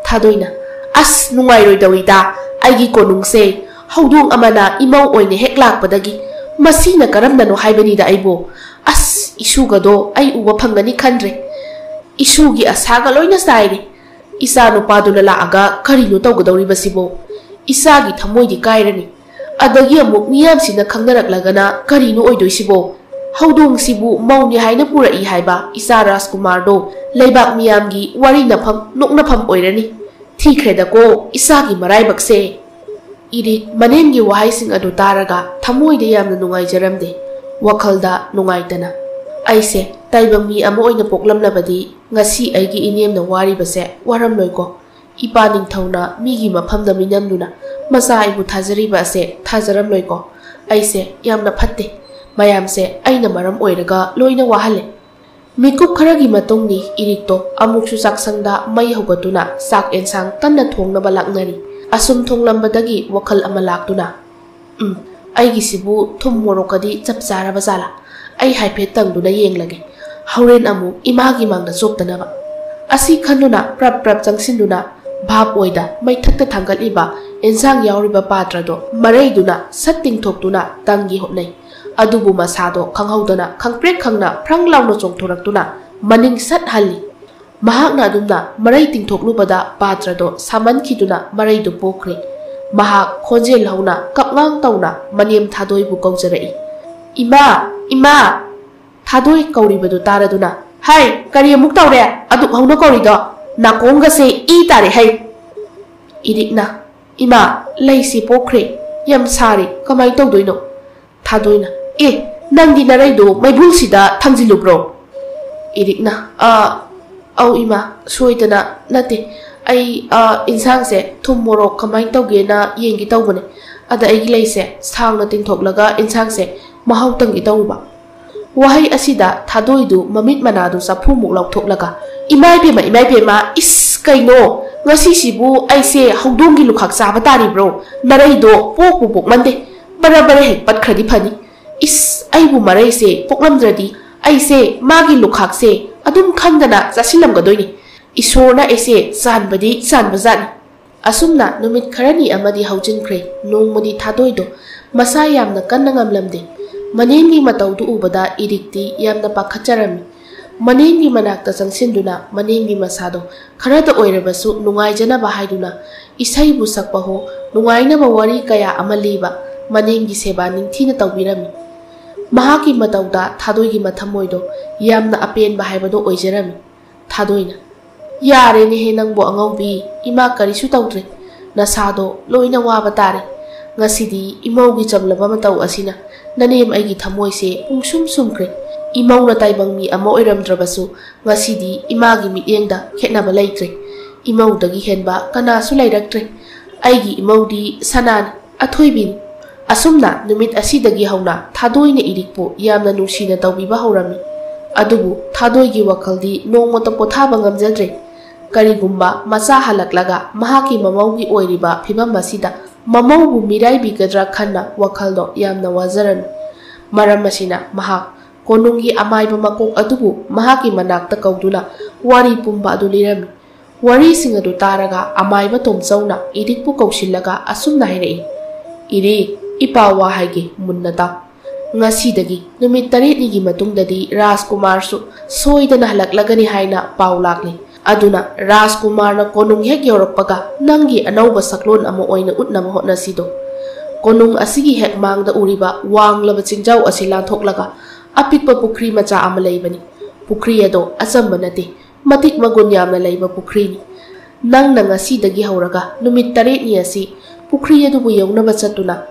ꯊꯥꯗꯣꯏꯅ, "ꯑꯁ, ꯅꯨꯡꯉꯥꯏꯔꯣꯏꯗꯧꯔꯤꯗ꯫ ꯑꯩꯒꯤ ꯀꯣꯅꯨꯡꯁꯦ ꯍꯧꯗꯣꯡ ꯑꯃꯅ ꯏꯃꯧ ꯑꯣꯏꯅ ꯍꯦꯛ ꯂꯥꯛꯄꯗꯒꯤ ꯃꯁꯤꯅ ꯀꯔꯝꯅꯅꯣ ꯍꯥꯏꯕꯅꯤꯗ ꯑꯩꯕꯨ꯫ ꯑꯁ, ꯏꯁꯨꯒꯗꯣ ꯑꯩ ꯎꯕ ꯐꯪꯒꯅꯤ ꯈꯟꯗ꯭ꯔꯦ꯫ ꯏꯁꯨꯒꯤ ꯑꯁꯥꯒ ꯂꯣꯏꯅ ꯆꯥꯏꯔꯦ꯫ ꯏꯆꯥ ꯅꯨꯄꯥꯗꯨꯅ ꯂꯥꯛꯑꯒ ꯀꯔꯤꯅꯣ ꯇꯧꯒꯗꯧꯔꯤꯕꯁꯤꯕꯣ? ꯏꯆꯥꯒꯤ ꯊꯃꯣꯏꯗꯤ ꯀꯥꯏꯔꯅꯤ꯫ ꯑꯗꯒꯤ ꯑꯃꯨꯛ ꯃꯤꯌꯥꯝꯁꯤꯅ ꯈꯪꯅꯔꯛꯂꯒꯅ ꯀꯔꯤꯅꯣ ꯑꯣꯏꯗꯣꯏꯁꯤꯕꯣ? ꯍꯧꯗꯣꯡꯁꯤꯕꯨ ꯃꯧꯅꯤ ꯍꯥꯏꯅ ꯄꯨꯔꯛꯏ ꯍꯥꯏꯕ ꯏꯆꯥ ꯔꯥꯖꯀꯨꯃꯥꯔꯗꯣ ꯂꯩꯕꯥꯛ ꯃꯤꯌꯥꯝꯒꯤ ꯋꯥꯔꯤꯅꯐꯝ ꯅꯣꯛꯅꯐꯝ ꯑꯣꯏꯔꯅꯤ꯫ ꯊꯤꯈ꯭ꯔꯦꯗꯀꯣ ꯏꯆꯥꯒꯤ ꯃꯔꯥꯏꯕꯛꯁꯦ꯫ ꯏꯔꯤꯛ ꯃꯅꯦꯝꯒꯤ ꯋꯥꯍꯩꯁꯤꯡ ꯑꯗꯨ ꯇꯥꯔꯒ ꯊꯃꯣꯏꯗ ꯌꯥꯝꯅ ꯅꯨꯡꯉꯥꯏꯖꯔꯝꯗꯦ꯫ ꯋꯥꯈꯜꯗ ꯅꯨꯡꯉꯥꯏꯇꯅ, "ꯑꯩꯁꯦ ꯇꯥꯏꯕꯪ ꯃꯤ ꯑꯃ ꯑꯣꯏꯅ ꯄꯣꯛꯂꯝꯂꯕꯗꯤ ꯉꯁꯤ ꯑꯩꯒꯤ ꯏꯅꯦꯝꯅ ꯋꯥꯔꯤꯕꯁꯦ ꯋꯥꯔꯝꯂꯣꯏꯀꯣ꯫ ꯏꯄꯥ ꯅꯤꯡꯊꯧꯅ ꯃꯤꯒꯤ ꯃꯐꯝꯗ ꯃꯤꯅꯝꯗꯨꯅ ꯃꯆꯥ ꯑꯩꯕꯨ ꯊꯥꯖꯔꯤꯕ ꯑꯁꯦ ꯊꯥꯖꯔꯝꯂꯣꯏꯀꯣ꯫ ꯑꯩꯁꯦ ꯌꯥꯝꯅ ꯐꯠꯇꯦ꯫ ꯃꯌꯥꯝꯁꯦ ꯑꯩꯅ ꯃꯔꯝ ꯑꯣꯏꯔꯒ ꯂꯣꯏꯅ ꯋꯥꯍꯜꯂꯦ꯫" ꯃꯤꯀꯨꯞ ꯈꯔꯒꯤ ꯃꯇꯨꯡꯅꯤ ꯏꯔꯤꯛꯇꯣ ꯑꯃꯨꯛꯁꯨ ꯆꯥꯛꯁꯪꯗ ꯃꯩ ꯍꯧꯒꯠꯇꯨꯅ ꯆꯥꯛ ꯑꯦꯟꯁꯥꯡ ꯀꯟꯅ ꯊꯣꯡꯅꯕ ꯂꯥꯛꯅꯔꯤ꯫ ꯑꯁꯨꯝ ꯊꯣꯡꯂꯝꯕꯗꯒꯤ ꯋꯥꯈꯜ ꯑꯃ ꯂꯥꯛꯇꯨꯅ, "ꯎꯝ, ꯑꯩꯒꯤꯁꯤꯕꯨ ꯊꯨꯝ ꯃꯣꯔꯣꯛꯀꯗꯤ ꯆꯞ ꯆꯥꯔꯕ ꯖꯥꯠꯂꯥ? ꯑꯩ ꯍꯥꯏꯐꯦꯠ ꯇꯪꯗꯨꯅ ꯌꯦꯡꯂꯒꯦ꯫ ꯍꯣꯔꯦꯟ ꯑꯃꯨꯛ ꯏꯃꯥꯒꯤ ꯃꯥꯡꯗ ꯆꯣꯞꯇꯅꯕ꯫" ꯑꯁꯤ ꯈꯟꯗꯨꯅ ꯄ꯭ꯔꯞ ꯄ꯭ꯔꯞ ꯆꯪꯁꯤꯟꯗꯨꯅ ꯚꯥꯞ ꯑꯣꯏꯗ ꯃꯩꯊꯛꯇ ꯊꯥꯡꯒꯠꯂꯤꯕ ꯑꯦꯟꯁꯥꯡ ꯌꯥꯎꯔꯤꯕ ꯄꯥꯇ꯭ꯔꯗꯣ ꯃꯔꯩꯗꯨꯅ ꯁꯠ ꯇꯤꯡꯊꯣꯛꯇꯨꯅ ꯇꯪꯒꯦ ꯍꯣꯠꯅꯩ꯫ ꯑꯗꯨꯕꯨ ꯃꯁꯥꯗꯣ ꯈꯪꯍꯧꯗꯅ ꯈꯪꯄ꯭ꯔꯦꯛ ꯈꯪꯅ ꯐ꯭ꯔꯪ ꯂꯥꯎꯅ ꯆꯣꯡꯊꯣꯔꯛꯇꯨꯅ ꯃꯅꯤꯡ ꯁꯠ ꯍꯜꯂꯤ꯫ ꯃꯍꯥꯛꯅ ꯑꯗꯨꯝꯅ ꯃꯔꯩ ꯇꯤꯡꯊꯣꯛꯂꯨꯕꯗ ꯄꯥꯇ꯭ꯔꯗꯣ ꯁꯥꯃꯟꯈꯤꯗꯨꯅ ꯃꯔꯩꯗꯨ ꯄꯣꯛꯈ꯭ꯔꯦ꯫ ꯃꯍꯥꯛ ꯈꯣꯟꯖꯦꯜ ꯍꯧꯅ ꯀꯞꯉꯥꯡ ꯇꯧꯅ ꯃꯅꯦꯝ ꯊꯥꯗꯣꯏꯕꯨ ꯀꯧꯖꯔꯛꯏ꯫ "ꯏꯃꯥ! ꯏꯃꯥ!" ꯊꯥꯗꯣꯏ ꯀꯧꯔꯤꯕꯗꯨ ꯇꯥꯔꯗꯨꯅ, "ꯍꯥꯏ, ꯀꯔꯤ ꯑꯃꯨꯛ ꯇꯧꯔꯦ? ꯑꯗꯨꯛ ꯍꯧꯅ ꯀꯧꯔꯤꯗꯣ? ꯅꯥꯀꯣꯡꯒꯁꯦ ꯏ ꯇꯥꯔꯦ ꯍꯩ!" ꯏꯔꯤꯛꯅ, "ꯏꯃꯥ, ꯂꯩꯁꯤ ꯄꯣꯛꯈ꯭ꯔꯦ꯫ ꯌꯥꯝ ꯁꯥꯔꯤ꯫ ꯀꯃꯥꯏ ꯇꯧꯗꯣꯏꯅꯣ?" ꯊꯥꯗꯣꯏꯅ, "ꯑꯦ, ꯅꯪꯗꯤ ꯅꯔꯩꯗꯣ ꯃꯩꯕꯨꯜꯁꯤꯗ ꯊꯝꯖꯤꯜꯂꯨꯕ꯭ꯔꯣ?" ꯏꯔꯤꯛꯅ, "ꯑ, ꯑꯧ ꯏꯃꯥ, ꯁꯣꯏꯗꯅ ꯅꯠꯇꯦ꯫ ꯑꯩ, ꯑ, ꯏꯟꯁꯥꯡꯁꯦ ꯊꯨꯝ ꯃꯣꯔꯣꯛ ꯀꯃꯥꯏ ꯇꯧꯒꯦꯅ ꯌꯦꯡꯒꯦ ꯇꯧꯕꯅꯦ꯫ ꯑꯗ ꯑꯩꯒꯤ ꯂꯩꯁꯦ ꯁꯥꯡꯅ ꯇꯤꯡꯊꯣꯛꯂꯒ ꯏꯟꯁꯥꯡꯁꯦ ꯃꯍꯥꯎ ꯇꯪꯒꯦ ꯇꯧꯔꯨꯕ꯫" ꯋꯥꯍꯩ ꯑꯁꯤꯗ ꯊꯥꯗꯣꯏꯗꯨ ꯃꯃꯤꯠ ꯃꯅꯥꯗꯨ ꯆꯐꯨꯃꯨꯛ ꯂꯥꯎꯊꯣꯛꯂꯒ, "ꯏꯃꯥꯏ ꯄꯦꯝꯃ, ꯏꯃꯥꯏ ꯄꯦꯝꯃ, ꯏꯁ, ꯀꯩꯅꯣ? ꯉꯁꯤꯁꯤꯕꯨ ꯑꯩꯁꯦ ꯍꯧꯗꯣꯡꯒꯤ ꯂꯨꯈꯥꯛ ꯆꯥꯕ ꯇꯥꯔꯤꯕ꯭ꯔꯣ? ꯅꯔꯩꯗꯣ ꯄꯣꯛꯄꯨ ꯄꯣꯛꯃꯟꯗꯦ꯫ ꯕꯔ ꯕꯔ ꯍꯦꯛ ꯄꯠꯈ꯭ꯔꯗꯤ ꯐꯅꯤ꯫ ꯏꯁ, ꯑꯩꯕꯨ ꯃꯔꯩꯁꯦ ꯄꯣꯛꯂꯝꯗ꯭ꯔꯗꯤ ꯑꯩꯁꯦ ꯃꯥꯒꯤ ꯂꯨꯈꯥꯛꯁꯦ ꯑꯗꯨꯝ ꯈꯪꯗꯅ ꯆꯥꯁꯤꯜꯂꯝꯒꯗꯣꯏꯅꯤ꯫ ꯏꯁꯣꯔꯅ ꯑꯩꯁꯦ ꯆꯥꯟꯕꯗꯤ ꯆꯥꯟꯕꯖꯥꯠꯅꯤ꯫" ꯑꯁꯨꯝꯅ ꯅꯨꯃꯤꯠ ꯈꯔꯅꯤ ꯑꯃꯗꯤ ꯍꯧꯖꯤꯟꯈ꯭ꯔꯦ꯫ ꯅꯣꯡꯃꯗꯤ ꯊꯥꯗꯣꯏꯗꯣ ꯃꯁꯥ ꯌꯥꯝꯅ ꯀꯟꯅ ꯉꯝꯂꯝꯗꯦ꯫ ꯃꯅꯦꯝꯒꯤ ꯃꯇꯧꯗꯨ ꯎꯕꯗ ꯏꯔꯤꯛꯇꯤ ꯌꯥꯝꯅ ꯄꯥꯈꯠꯆꯔꯝꯃꯤ꯫ ꯃꯅꯦꯝꯒꯤ ꯃꯅꯥꯛꯇ ꯆꯪꯁꯤꯟꯗꯨꯅ ꯃꯅꯦꯝꯒꯤ ꯃꯁꯥꯗꯣ ꯈꯔꯗ ꯑꯣꯏꯔꯕꯁꯨ ꯅꯨꯡꯉꯥꯏꯖꯅꯕ ꯍꯥꯏꯗꯨꯅ ꯏꯁꯩꯕꯨ ꯁꯛꯄ ꯍꯣ, ꯅꯨꯡꯉꯥꯏꯅꯕ ꯋꯥꯔꯤ ꯀꯌꯥ ꯑꯃ ꯂꯤꯕ, ꯃꯅꯦꯝꯒꯤ ꯁꯦꯕꯥ ꯅꯤꯡꯊꯤꯅ ꯇꯧꯕꯤꯔꯝꯃꯤ꯫ ꯃꯍꯥꯛꯀꯤ ꯃꯇꯧꯗ ꯊꯥꯗꯣꯏꯒꯤ ꯃꯊꯃꯣꯏꯗꯣ ꯌꯥꯝꯅ ꯑꯄꯦꯟꯕ ꯍꯥꯏꯕꯗꯣ ꯑꯣꯏꯖꯔꯝꯃꯤ꯫ ꯊꯥꯗꯣꯏꯅ, "ꯌꯥꯔꯦꯅꯦꯍꯦ ꯅꯪꯕꯨ ꯑꯉꯧꯕꯤ, ꯏꯃꯥ ꯀꯔꯤꯁꯨ ꯇꯧꯗ꯭ꯔꯦ꯫ ꯅꯁꯥꯗꯣ ꯂꯣꯏꯅ ꯋꯥꯕ ꯇꯥꯔꯦ꯫ ꯉꯁꯤꯗꯤ ꯏꯃꯧꯒꯤ ꯆꯝꯂꯕ ꯃꯇꯧ ꯑꯁꯤꯅ ꯅꯅꯦꯝ ꯑꯩꯒꯤ ꯊꯃꯣꯏꯁꯦ ꯄꯨꯡꯁꯨꯝ ꯁꯨꯝꯈ꯭ꯔꯦ꯫ ꯏꯃꯧꯅ ꯇꯥꯏꯕꯪ ꯃꯤ ꯑꯃ ꯑꯣꯏꯔꯝꯗ꯭ꯔꯕꯁꯨ ꯉꯁꯤꯗꯤ ꯏꯃꯥꯒꯤ ꯃꯤꯠꯌꯦꯡꯗ ꯈꯦꯠꯅꯕ ꯂꯩꯇ꯭ꯔꯦ꯫ ꯏꯃꯧꯗꯒꯤ ꯍꯦꯟꯕ ꯀꯅꯥꯁꯨ ꯂꯩꯔꯛꯇ꯭ꯔꯦ꯫ ꯑꯩꯒꯤ ꯏꯃꯧꯗꯤ ꯁꯅꯥꯅꯤ, ꯑꯊꯣꯏꯕꯤꯅꯤ"꯫ ꯑꯁꯨꯝꯅ ꯅꯨꯃꯤꯠ ꯑꯁꯤꯗꯒꯤ ꯍꯧꯅ ꯊꯥꯗꯣꯏꯅ ꯏꯔꯤꯛꯄꯨ ꯌꯥꯝꯅ ꯅꯨꯡꯁꯤꯅ ꯇꯧꯕꯤꯕ ꯍꯧꯔꯝꯃꯤ꯫ ꯑꯗꯨꯕꯨ ꯊꯥꯗꯣꯏꯒꯤ ꯋꯥꯈꯜꯗꯤ ꯅꯣꯡꯃꯇ ꯄꯣꯊꯥꯕ ꯉꯝꯖꯗ꯭ꯔꯦ꯫ ꯀꯔꯤꯒꯨꯝꯕ ꯃꯆꯥ ꯍꯜꯂꯛꯂꯒ ꯃꯍꯥꯛꯀꯤ ꯃꯃꯧꯒꯤ ꯑꯣꯏꯔꯤꯕ ꯐꯤꯕꯝ ꯑꯁꯤꯗ ꯃꯃꯧꯕꯨ ꯃꯤꯔꯥꯏꯕꯤꯒꯗ꯭ꯔꯥ ꯈꯟꯅ ꯋꯥꯈꯜꯗꯣ ꯌꯥꯝꯅ ꯋꯥꯖꯔꯝꯃꯤ꯫ ꯃꯔꯝ ꯑꯁꯤꯅ ꯃꯍꯥꯛ ꯀꯣꯅꯨꯡꯒꯤ ꯑꯃꯥꯏꯕ ꯃꯀꯣꯛ ꯑꯗꯨꯕꯨ ꯃꯍꯥꯛꯀꯤ ꯃꯅꯥꯛꯇ ꯀꯧꯗꯨꯅ ꯋꯥꯔꯤ ꯄꯨꯝꯕ ꯑꯗꯨ ꯂꯤꯔꯝꯃꯤ꯫ ꯋꯥꯔꯤꯁꯤꯡ ꯑꯗꯨ ꯇꯥꯔꯒ ꯑꯃꯥꯏꯕ ꯇꯣꯝꯆꯧꯅ ꯏꯔꯤꯛꯄꯨ ꯀꯧꯁꯤꯜꯂꯒ ꯑꯁꯨꯝꯅ ꯍꯥꯏꯔꯛꯏ, "ꯏꯔꯤꯛ, ꯏꯄꯥ ꯋꯥ ꯍꯥꯏꯒꯦ, ꯃꯨꯟꯅ ꯇꯥꯎ꯫ ꯉꯁꯤꯗꯒꯤ ꯅꯨꯃꯤꯠ ꯇꯔꯦꯠꯅꯤꯒꯤ ꯃꯇꯨꯡꯗꯗꯤ ꯔꯥꯖꯀꯨꯃꯥꯔꯁꯨ ꯁꯣꯏꯗꯅ ꯍꯜꯂꯛꯂꯒꯅꯤ ꯍꯥꯏꯅ ꯄꯥꯎ ꯂꯥꯛꯂꯤ꯫ ꯑꯗꯨꯅ ꯔꯥꯖꯀꯨꯃꯥꯔꯅ ꯀꯣꯅꯨꯡ ꯍꯦꯛ ꯌꯧꯔꯛꯄꯒ ꯅꯪꯒꯤ ꯑꯅꯧꯕ ꯁꯛꯂꯣꯟ ꯑꯃ ꯑꯣꯏꯅ ꯎꯠꯅꯕ ꯍꯣꯠꯅꯁꯤꯗꯣ꯫ ꯀꯣꯅꯨꯡ ꯑꯁꯤꯒꯤ ꯍꯦꯛ ꯃꯥꯡꯗ ꯎꯔꯤꯕ ꯋꯥꯡꯂꯕ ꯆꯤꯡꯖꯥꯎ ꯑꯁꯤ ꯂꯥꯟꯊꯣꯛꯂꯒ ꯑꯄꯤꯛꯄ ꯄꯨꯈ꯭ꯔꯤ ꯃꯆꯥ ꯑꯃ ꯂꯩꯕꯅꯤ꯫ ꯄꯨꯈ꯭ꯔꯤ ꯑꯗꯣ ꯑꯆꯝꯕ ꯅꯠꯇꯦ, ꯃꯇꯤꯛ ꯃꯒꯨꯟ ꯌꯥꯝꯅ ꯂꯩꯕ ꯄꯨꯈ꯭ꯔꯤꯅꯤ꯫ ꯅꯪꯅ ꯉꯁꯤꯗꯒꯤ ꯍꯧꯔꯒ ꯅꯨꯃꯤꯠ ꯇꯔꯦꯠꯅꯤ ꯑꯁꯤ ꯄꯨꯈ꯭ꯔꯤ ꯑꯗꯨꯕꯨ ꯌꯧꯅꯕ ꯆꯠꯇꯨꯅ,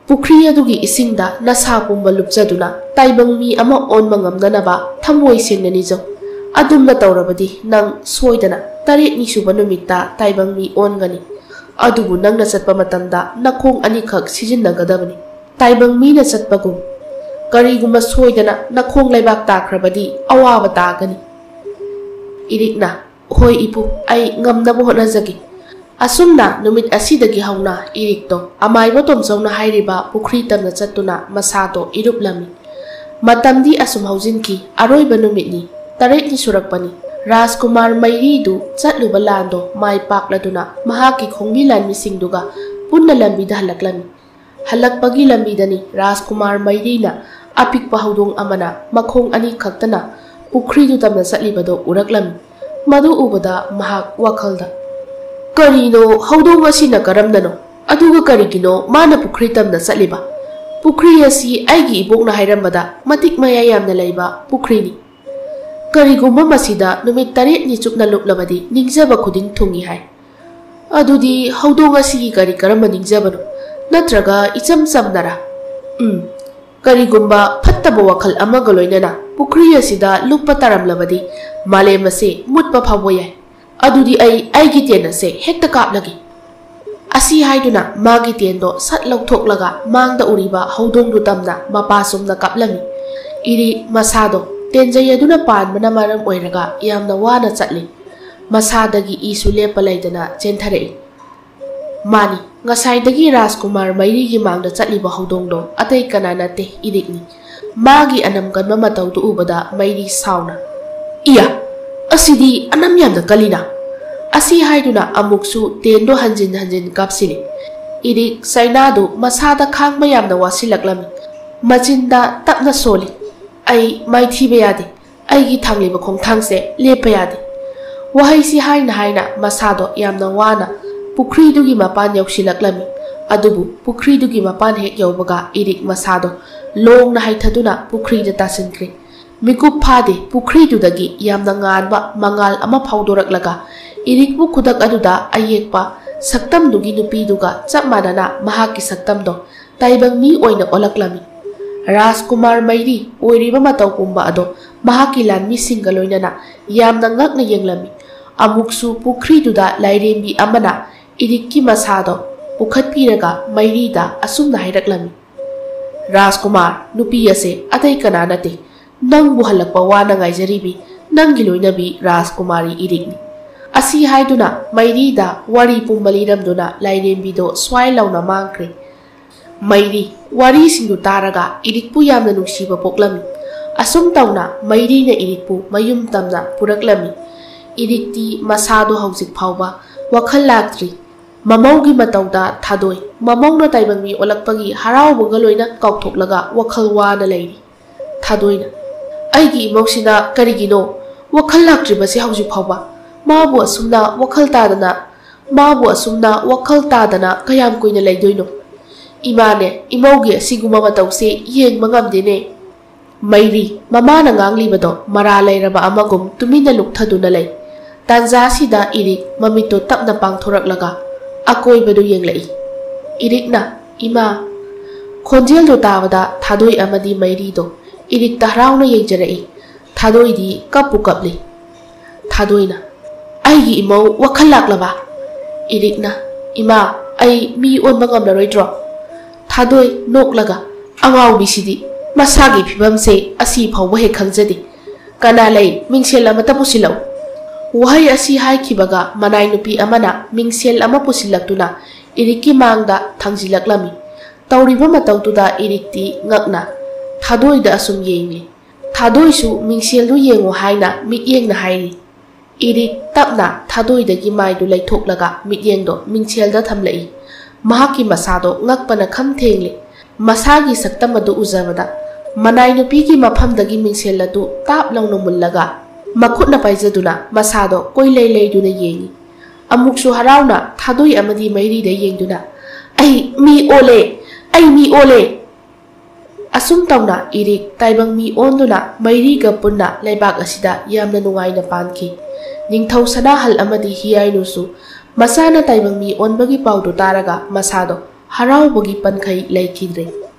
ꯄꯨꯈ꯭ꯔꯤ ꯑꯗꯨꯒꯤ ꯏꯁꯤꯡꯗ ꯅꯁꯥ ꯄꯨꯝꯕ ꯂꯨꯞꯆꯗꯨꯅ ꯇꯥꯏꯕꯪ ꯃꯤ ꯑꯃ ꯑꯣꯟꯕ ꯉꯝꯅꯅꯕ ꯊꯃꯣꯏ ꯁꯦꯡꯅ ꯅꯤꯖꯧ꯫ ꯑꯗꯨꯝꯅ ꯇꯧꯔꯕꯗꯤ ꯅꯪ ꯁꯣꯏꯗꯅ ꯇꯔꯦꯠꯅꯤ ꯁꯨꯕ ꯅꯨꯃꯤꯠꯇ ꯇꯥꯏꯕꯪ ꯃꯤ ꯑꯣꯟꯒꯅꯤ꯫ ꯑꯗꯨꯕꯨ ꯅꯪꯅ ꯆꯠꯄ ꯃꯇꯝꯗ ꯅꯈꯣꯡ ꯑꯅꯤꯈꯛ ꯁꯤꯖꯤꯟꯅꯒꯗꯕꯅꯤ, ꯇꯥꯏꯕꯪ ꯃꯤꯅ ꯆꯠꯄꯒꯨꯝ꯫ ꯀꯔꯤꯒꯨꯝꯕ ꯁꯣꯏꯗꯅ ꯅꯈꯣꯡ ꯂꯩꯕꯥꯛ ꯇꯥꯈ꯭ꯔꯕꯗꯤ ꯑꯋꯥꯕ ꯇꯥꯒꯅꯤ"꯫ ꯏꯔꯤꯛꯅ, "ꯍꯣꯏ ꯏꯄꯨ, ꯑꯩ ꯉꯝꯅꯕ ꯍꯣꯠꯅꯖꯒꯦ"꯫ ꯑꯁꯨꯝꯅ ꯅꯨꯃꯤꯠ ꯑꯁꯤꯗꯒꯤ ꯍꯧꯅ ꯏꯔꯤꯛꯇꯣ ꯑꯃꯥꯏꯕ ꯇꯣꯝꯆꯧꯅ ꯍꯥꯏꯔꯤꯕ ꯄꯨꯈ꯭ꯔꯤ ꯇꯝꯅ ꯆꯠꯇꯨꯅ ꯃꯁꯥꯗꯣ ꯏꯔꯨꯞꯂꯝꯃꯤ꯫ ꯃꯇꯝꯗꯤ ꯑꯁꯨꯝ ꯍꯧꯖꯤꯟꯈꯤ꯫ ꯑꯔꯣꯏꯕ ꯅꯨꯃꯤꯠꯅꯤ꯫ ꯇꯔꯦꯠꯅꯤ ꯁꯨꯔꯛꯄꯅꯤ꯫ ꯔꯥꯖꯀꯨꯃꯥꯔ ꯃꯩꯔꯤꯗꯨ ꯆꯠꯂꯨꯕ ꯂꯥꯟꯗꯣ ꯃꯥꯏ ꯄꯥꯛꯂꯗꯨꯅ ꯃꯍꯥꯛꯀꯤ ꯈꯣꯡꯕꯤ ꯂꯥꯟꯃꯤꯁꯤꯡꯗꯨꯒ ꯄꯨꯟꯅ ꯂꯝꯕꯤꯗ ꯍꯜꯂꯛꯂꯝꯃꯤ꯫ ꯍꯜꯂꯛꯄꯒꯤ ꯂꯝꯕꯤꯗꯅꯤ ꯔꯥꯖꯀꯨꯃꯥꯔ ꯃꯩꯔꯤꯅ ꯑꯄꯤꯛꯄ ꯍꯧꯗꯣꯡ ꯑꯃꯅ ꯃꯈꯣꯡ ꯑꯅꯤ ꯈꯛꯇꯅ ꯄꯨꯈ꯭ꯔꯤꯗꯨ ꯇꯝꯅ ꯆꯠꯂꯤꯕꯗꯨ ꯎꯔꯛꯂꯝꯃꯤ꯫ ꯃꯗꯨ ꯎꯕꯗ ꯃꯍꯥꯛ ꯋꯥꯈꯜꯗ, "ꯀꯔꯤꯅꯣ, ꯍꯧꯗꯣꯡ ꯑꯁꯤꯅ ꯀꯔꯝꯅꯅꯣ ꯑꯗꯨꯒ ꯀꯔꯤꯒꯤꯅꯣ ꯃꯥꯅ ꯄꯨꯈ꯭ꯔꯤ ꯇꯝꯅ ꯆꯠꯂꯤꯕ? ꯄꯨꯈ꯭ꯔꯤ ꯑꯁꯤ ꯑꯩꯒꯤ ꯏꯕꯣꯛꯅ ꯍꯥꯏꯔꯝꯕꯗ ꯃꯇꯤꯛ ꯃꯌꯥꯏ ꯌꯥꯝꯅ ꯂꯩꯕ ꯄꯨꯈ꯭ꯔꯤꯅꯤ꯫ ꯀꯔꯤꯒꯨꯝꯕ ꯃꯁꯤꯗ ꯅꯨꯃꯤꯠ ꯇꯔꯦꯠꯅꯤ ꯆꯨꯞꯅ ꯂꯨꯞꯂꯕꯗꯤ ꯅꯤꯡꯖꯕ ꯈꯨꯗꯤꯡ ꯊꯨꯡꯏ ꯍꯥꯏ꯫ ꯑꯗꯨꯗꯤ ꯍꯧꯗꯣꯡ ꯑꯁꯤꯒꯤ ꯀꯔꯤ ꯀꯔꯝꯕ ꯅꯤꯡꯖꯕꯅꯣ? ꯅꯠꯇ꯭ꯔꯒ ꯏꯆꯝ ꯆꯝꯅꯔꯥ? ꯎꯝ, ꯀꯔꯤꯒꯨꯝꯕ ꯐꯠꯇꯕ ꯋꯥꯈꯜ ꯑꯃꯒ ꯂꯣꯏꯅꯅ ꯄꯨꯈ꯭ꯔꯤ ꯑꯁꯤꯗ ꯂꯨꯞꯄ ꯇꯥꯔꯝꯂꯕꯗꯤ ꯃꯥꯂꯦꯝ ꯑꯁꯦ ꯃꯨꯠꯄ ꯐꯥꯎꯕ ꯌꯥꯏ꯫ ꯑꯗꯨꯗꯤ ꯑꯩ ꯑꯩꯒꯤ ꯇꯦꯟ ꯑꯁꯦ ꯍꯦꯛꯇ ꯀꯥꯞꯂꯒꯦ꯫ ꯑꯁꯤ ꯍꯥꯏꯗꯨꯅ ꯃꯥꯒꯤ ꯇꯦꯟꯗꯣ ꯁꯠ ꯂꯧꯊꯣꯛꯂꯒ ꯃꯥꯡꯗ ꯎꯔꯤꯕ ꯍꯧꯗꯣꯡꯗꯨ ꯇꯝꯅ ꯃꯄꯥ ꯆꯨꯝꯅ ꯀꯥꯞꯂꯝꯃꯤ꯫ ꯏꯔꯤꯛ ꯃꯁꯥꯗꯣ ꯇꯦꯟꯖꯩ ꯑꯗꯨꯅ ꯄꯥꯟꯕꯅ ꯃꯔꯝ ꯑꯣꯏꯔꯒ ꯌꯥꯝꯅ ꯋꯥꯅ ꯆꯠꯂꯤ꯫ ꯃꯁꯥꯗꯒꯤ ꯏꯁꯨ ꯂꯦꯞꯄ ꯂꯩꯗꯅ ꯆꯦꯟꯊꯔꯛꯏ꯫ ꯃꯥꯅꯤ, ꯉꯁꯥꯏꯗꯒꯤ ꯔꯥꯖꯀꯨꯃꯥꯔ ꯃꯩꯔꯤꯒꯤ ꯃꯥꯡꯗ ꯆꯠꯂꯤꯕ ꯍꯧꯗꯣꯡꯗꯣ ꯑꯇꯩ ꯀꯅꯥ ꯅꯠꯇꯦ, ꯏꯔꯤꯛꯅꯤ꯫ ꯃꯥꯒꯤ ꯑꯅꯝ ꯀꯟꯕ ꯃꯇꯧꯗꯨ ꯎꯕꯗ ꯃꯩꯔꯤ ꯁꯥꯎꯅ, "ꯏꯌꯥ, ꯑꯁꯤꯗꯤ ꯑꯅꯝ ꯌꯥꯝꯅ ꯀꯜꯂꯤꯅ!" ꯑꯁꯤ ꯍꯥꯏꯗꯨꯅ ꯑꯃꯨꯛꯁꯨ ꯇꯦꯟꯗꯣ ꯍꯟꯖꯤꯟ ꯍꯟꯖꯤꯟ ꯀꯥꯞꯁꯤꯜꯂꯤ꯫ ꯏꯔꯤꯛ ꯆꯩꯅꯥꯗꯨ ꯃꯁꯥꯗ ꯈꯥꯡꯕ ꯌꯥꯝꯅ ꯋꯥꯁꯤꯜꯂꯛꯂꯝꯃꯤ꯫ ꯃꯆꯤꯟꯗ ꯇꯞꯅ ꯁꯣꯜꯂꯤ, "ꯑꯩ ꯃꯥꯏꯊꯤꯕ ꯌꯥꯗꯦ꯫ ꯑꯩꯒꯤ ꯊꯥꯡꯂꯤꯕ ꯈꯣꯡꯊꯥꯡꯁꯦ ꯂꯦꯞꯄ ꯌꯥꯗꯦ꯫" ꯋꯥꯍꯩꯁꯤ ꯍꯥꯏꯅ ꯍꯥꯏꯅ ꯃꯁꯥꯗꯣ ꯌꯥꯝꯅ ꯋꯥꯅ ꯄꯨꯈ꯭ꯔꯤꯗꯨꯒꯤ ꯃꯄꯥꯟ ꯌꯧꯁꯤꯜꯂꯛꯂꯝꯃꯤ꯫ ꯑꯗꯨꯕꯨ ꯄꯨꯈ꯭ꯔꯤꯗꯨꯒꯤ ꯃꯄꯥꯟ ꯍꯦꯛ ꯌꯧꯕꯒ ꯏꯔꯤꯛ ꯃꯁꯥꯗꯣ ꯂꯣꯡꯅ ꯍꯥꯏꯊꯗꯨꯅ ꯄꯨꯈ꯭ꯔꯤꯗ ꯇꯥꯁꯤꯟꯈ꯭ꯔꯦ꯫ ꯃꯤꯀꯨꯞ ꯐꯥꯗꯦ, ꯄꯨꯈ꯭ꯔꯤꯗꯨꯗꯒꯤ ꯌꯥꯝꯅ ꯉꯥꯟꯕ ꯃꯉꯥꯜ ꯑꯃ ꯐꯥꯎꯗꯣꯔꯛꯂꯒ ꯏꯔꯤꯛꯄꯨ ꯈꯨꯗꯛ ꯑꯗꯨꯗ ꯑꯌꯦꯛꯄ ꯁꯛꯇꯝꯗꯨꯒꯤ ꯅꯨꯄꯤꯗꯨꯒ ꯆꯞ ꯃꯥꯟꯅꯅ ꯃꯍꯥꯛꯀꯤ ꯁꯛꯇꯝꯗꯣ ꯇꯥꯏꯕꯪ ꯃꯤ ꯑꯣꯏꯅ ꯑꯣꯜꯂꯛꯂꯝꯃꯤ꯫ ꯔꯥꯖꯀꯨꯃꯥꯔ ꯃꯩꯔꯤ ꯑꯣꯏꯔꯤꯕ ꯃꯇꯧ ꯄꯨꯝꯕ ꯑꯗꯣ ꯃꯍꯥꯛꯀꯤ ꯂꯥꯟꯃꯤꯁꯤꯡꯒ ꯂꯣꯏꯅꯅ ꯌꯥꯝꯅ ꯉꯛꯅ ꯌꯦꯡꯂꯝꯃꯤ꯫ ꯑꯃꯨꯛꯁꯨ ꯄꯨꯈ꯭ꯔꯤꯗꯨꯗ ꯂꯥꯏꯔꯦꯝꯕꯤ ꯑꯃꯅ ꯏꯔꯤꯛꯀꯤ ꯃꯁꯥꯗꯣ ꯄꯨꯈꯠꯄꯤꯔꯒ ꯃꯩꯔꯤꯗ ꯑꯁꯨꯝꯅ ꯍꯥꯏꯔꯛꯂꯝꯃꯤ, "ꯔꯥꯖꯀꯨꯃꯥꯔ, ꯅꯨꯄꯤ ꯑꯁꯦ ꯑꯇꯩ ꯀꯅꯥ ꯅꯠꯇꯦ, ꯅꯪꯕꯨ ꯍꯜꯂꯛꯄ ꯋꯥꯅ ꯉꯥꯏꯖꯔꯤꯕꯤ ꯅꯪꯒꯤ ꯂꯣꯏꯅꯕꯤ ꯔꯥꯖꯀꯨꯃꯥꯔꯤ ꯏꯔꯤꯛꯅꯤ꯫" ꯑꯁꯤ ꯍꯥꯏꯗꯨꯅ ꯃꯩꯔꯤꯗ ꯋꯥꯔꯤ ꯄꯨꯝꯕ ꯂꯤꯔꯝꯗꯨꯅ ꯂꯥꯏꯔꯦꯝꯕꯤꯗꯣ ꯁ꯭ꯋꯥꯏ ꯂꯥꯎꯅ ꯃꯥꯡꯈ꯭ꯔꯦ꯫ ꯃꯩꯔꯤ ꯋꯥꯔꯤꯁꯤꯡꯗꯨ ꯇꯥꯔꯒ ꯏꯔꯤꯛꯄꯨ ꯌꯥꯝꯅ ꯅꯨꯡꯁꯤꯕ ꯄꯣꯛꯂꯝꯃꯤ꯫ ꯑꯁꯨꯝ ꯇꯧꯅ ꯃꯩꯔꯤꯅ ꯏꯔꯤꯛꯄꯨ ꯃꯌꯨꯝ ꯇꯝꯅ ꯄꯨꯔꯛꯂꯝꯃꯤ꯫ ꯏꯔꯤꯛꯇꯤ ꯃꯁꯥꯗꯣ ꯍꯧꯖꯤꯛ ꯐꯥꯎꯕ ꯋꯥꯈꯜ ꯂꯥꯛꯇ꯭ꯔꯤ꯫ ꯃꯃꯧꯒꯤ ꯃꯇꯧꯗ ꯊꯥꯗꯣꯏ, ꯃꯃꯧꯅ ꯇꯥꯏꯕꯪ ꯃꯤ ꯑꯣꯜꯂꯛꯄꯒꯤ ꯍꯔꯥꯎꯕꯒ ꯂꯣꯏꯅ ꯀꯥꯎꯊꯣꯛꯂꯒ ꯋꯥꯈꯜ ꯋꯥꯅ ꯂꯩꯔꯤ꯫ ꯊꯥꯗꯣꯏꯅ, "ꯑꯩꯒꯤ ꯏꯃꯧꯁꯤꯅ ꯀꯔꯤꯒꯤꯅꯣ ꯋꯥꯈꯜ ꯂꯥꯛꯇ꯭ꯔꯤꯕꯁꯤ ꯍꯧꯖꯤꯛ ꯐꯥꯎꯕ? ꯃꯥꯕꯨ ꯑꯁꯨꯝꯅ ꯋꯥꯈꯜ ꯇꯥꯗꯅ ꯃꯥꯕꯨ ꯑꯁꯨꯝꯅ ꯋꯥꯈꯜ ꯇꯥꯗꯅ ꯀꯌꯥꯝ ꯀꯨꯏꯅ ꯂꯩꯗꯣꯏꯅꯣ? ꯏꯃꯥꯅꯦ, ꯏꯃꯧꯒꯤ ꯑꯁꯤꯒꯨꯝꯕ ꯃꯇꯧꯁꯦ ꯌꯦꯡꯕ ꯉꯝꯗꯦꯅꯦ꯫ ꯃꯩꯔꯤ, ꯃꯃꯥꯅ ꯉꯥꯡꯂꯤꯕꯗꯣ ꯃꯔꯥ ꯂꯩꯔꯕ ꯑꯃꯒꯨꯝ ꯇꯨꯃꯤꯟꯅ ꯂꯨꯞꯊꯗꯨꯅ ꯂꯩ꯫ ꯇꯥꯟꯖꯥ ꯑꯁꯤꯗ ꯏꯔꯤꯛ ꯃꯃꯤꯠꯇꯣ ꯇꯞꯅ ꯄꯥꯡꯊꯣꯔꯛꯂꯒ ꯑꯀꯣꯏꯕꯗꯨ ꯌꯦꯡꯂꯛꯏ꯫ ꯏꯔꯤꯛꯅ, "ꯏꯃꯥ!" ꯈꯣꯟꯖꯦꯜꯗꯨ ꯇꯥꯕꯗ ꯊꯥꯗꯣꯏ ꯑꯃꯗꯤ ꯃꯩꯔꯤꯗꯣ ꯏꯔꯤꯛꯇ ꯍꯔꯥꯎꯅ ꯌꯦꯡꯖꯔꯛꯏ꯫ ꯊꯥꯗꯣꯏꯗꯤ ꯀꯞꯄꯨ ꯀꯞꯂꯤ꯫ ꯊꯥꯗꯣꯏꯅ, "ꯑꯩꯒꯤ ꯏꯃꯧ ꯋꯥꯈꯜ ꯂꯥꯛꯂꯕ?" ꯏꯔꯤꯛꯅ, "ꯏꯃꯥ, ꯑꯩ ꯃꯤ ꯑꯣꯟꯕ ꯉꯝꯂꯔꯣꯏꯗ꯭ꯔꯣ?" ꯊꯥꯗꯣꯏ ꯅꯣꯛꯂꯒ, "ꯑꯉꯥꯎꯕꯤꯁꯤꯗꯤ ꯃꯁꯥꯒꯤ ꯐꯤꯕꯝꯁꯦ ꯑꯁꯤ ꯐꯥꯎꯕ ꯍꯦꯛ ꯈꯪꯖꯗꯦ꯫ ꯀꯅꯥ ꯂꯩ, ꯃꯤꯡꯁꯦꯜ ꯑꯃꯠꯇ ꯄꯨꯁꯤꯜꯂꯛꯎ?" ꯋꯥꯍꯩ ꯑꯁꯤ ꯍꯥꯏꯈꯤꯕꯒ ꯃꯅꯥꯏ ꯅꯨꯄꯤ ꯑꯃꯅ ꯃꯤꯡꯁꯦꯜ ꯑꯃ ꯄꯨꯁꯤꯜꯂꯛꯇꯨꯅ ꯏꯔꯤꯛꯀꯤ ꯃꯥꯡꯗ ꯊꯥꯡꯖꯤꯜꯂꯛꯂꯝꯃꯤ꯫ ꯇꯧꯔꯤꯕ ꯃꯇꯧꯗꯨꯗ ꯏꯔꯤꯛꯇꯤ ꯉꯛꯅ ꯊꯥꯗꯣꯏꯗ ꯑꯁꯨꯝ ꯌꯦꯡꯂꯤ꯫ ꯊꯥꯗꯣꯏꯁꯨ ꯃꯤꯡꯁꯦꯜꯗꯨ ꯌꯦꯡꯉꯨ ꯍꯥꯏꯅ ꯃꯤꯠꯌꯦꯡꯅ ꯍꯥꯏꯔꯤ꯫ ꯏꯔꯤꯛ ꯇꯞꯅ ꯊꯥꯗꯣꯏꯗꯒꯤ ꯃꯥꯏꯗꯨ ꯂꯩꯊꯣꯛꯂꯒ ꯃꯤꯠꯌꯦꯡꯗꯣ ꯃꯤꯡꯁꯦꯜꯗ ꯊꯝꯂꯛꯏ꯫ ꯃꯍꯥꯛꯀꯤ ꯃꯁꯥꯗꯣ ꯉꯛꯄꯅ ꯈꯝ ꯊꯦꯡꯂꯦ꯫ ꯃꯁꯥꯒꯤ ꯁꯛꯇꯝ ꯑꯗꯨ ꯎꯖꯕꯗ ꯃꯅꯥꯏ ꯅꯨꯄꯤꯒꯤ ꯃꯐꯝꯗꯒꯤ ꯃꯤꯡꯁꯦꯜ ꯑꯗꯨ ꯇꯥꯞ ꯂꯥꯎꯅ ꯃꯨꯜꯂꯒ ꯃꯈꯨꯠꯅ ꯄꯥꯏꯖꯗꯨꯅ ꯃꯁꯥꯗꯣ ꯀꯣꯏꯂꯩ ꯂꯩꯗꯨꯅ ꯌꯦꯡꯏ꯫ ꯑꯃꯨꯛꯁꯨ ꯍꯔꯥꯎꯅ ꯊꯥꯗꯣꯏ ꯑꯃꯗꯤ ꯃꯩꯔꯤꯗ ꯌꯦꯡꯗꯨꯅ, "ꯑꯩ ꯃꯤ ꯑꯣꯜꯂꯦ! ꯑꯩ ꯃꯤ ꯑꯣꯜꯂꯦ!" ꯑꯁꯨꯝ ꯇꯧꯅ ꯏꯔꯤꯛ ꯇꯥꯏꯕꯪ ꯃꯤ ꯑꯣꯟꯗꯨꯅ ꯃꯩꯔꯤꯒ ꯄꯨꯟꯅ ꯂꯩꯕꯥꯛ ꯑꯁꯤꯗ ꯌꯥꯝꯅ ꯅꯨꯡꯉꯥꯏꯅ ꯄꯥꯟꯈꯤ꯫ ꯅꯤꯡꯊꯧ ꯁꯅꯥꯍꯜ ꯑꯃꯗꯤ ꯍꯤꯌꯥꯏꯅꯨꯁꯨ ꯃꯆꯥꯅ ꯇꯥꯏꯕꯪ ꯃꯤ ꯑꯣꯟꯕꯒꯤ ꯄꯥꯎꯗꯨ ꯇꯥꯔꯒ ꯃꯁꯥꯗꯣ ꯍꯔꯥꯎꯕꯒꯤ ꯄꯟꯈꯩ ꯂꯩꯈꯤꯗ꯭ꯔꯦ꯫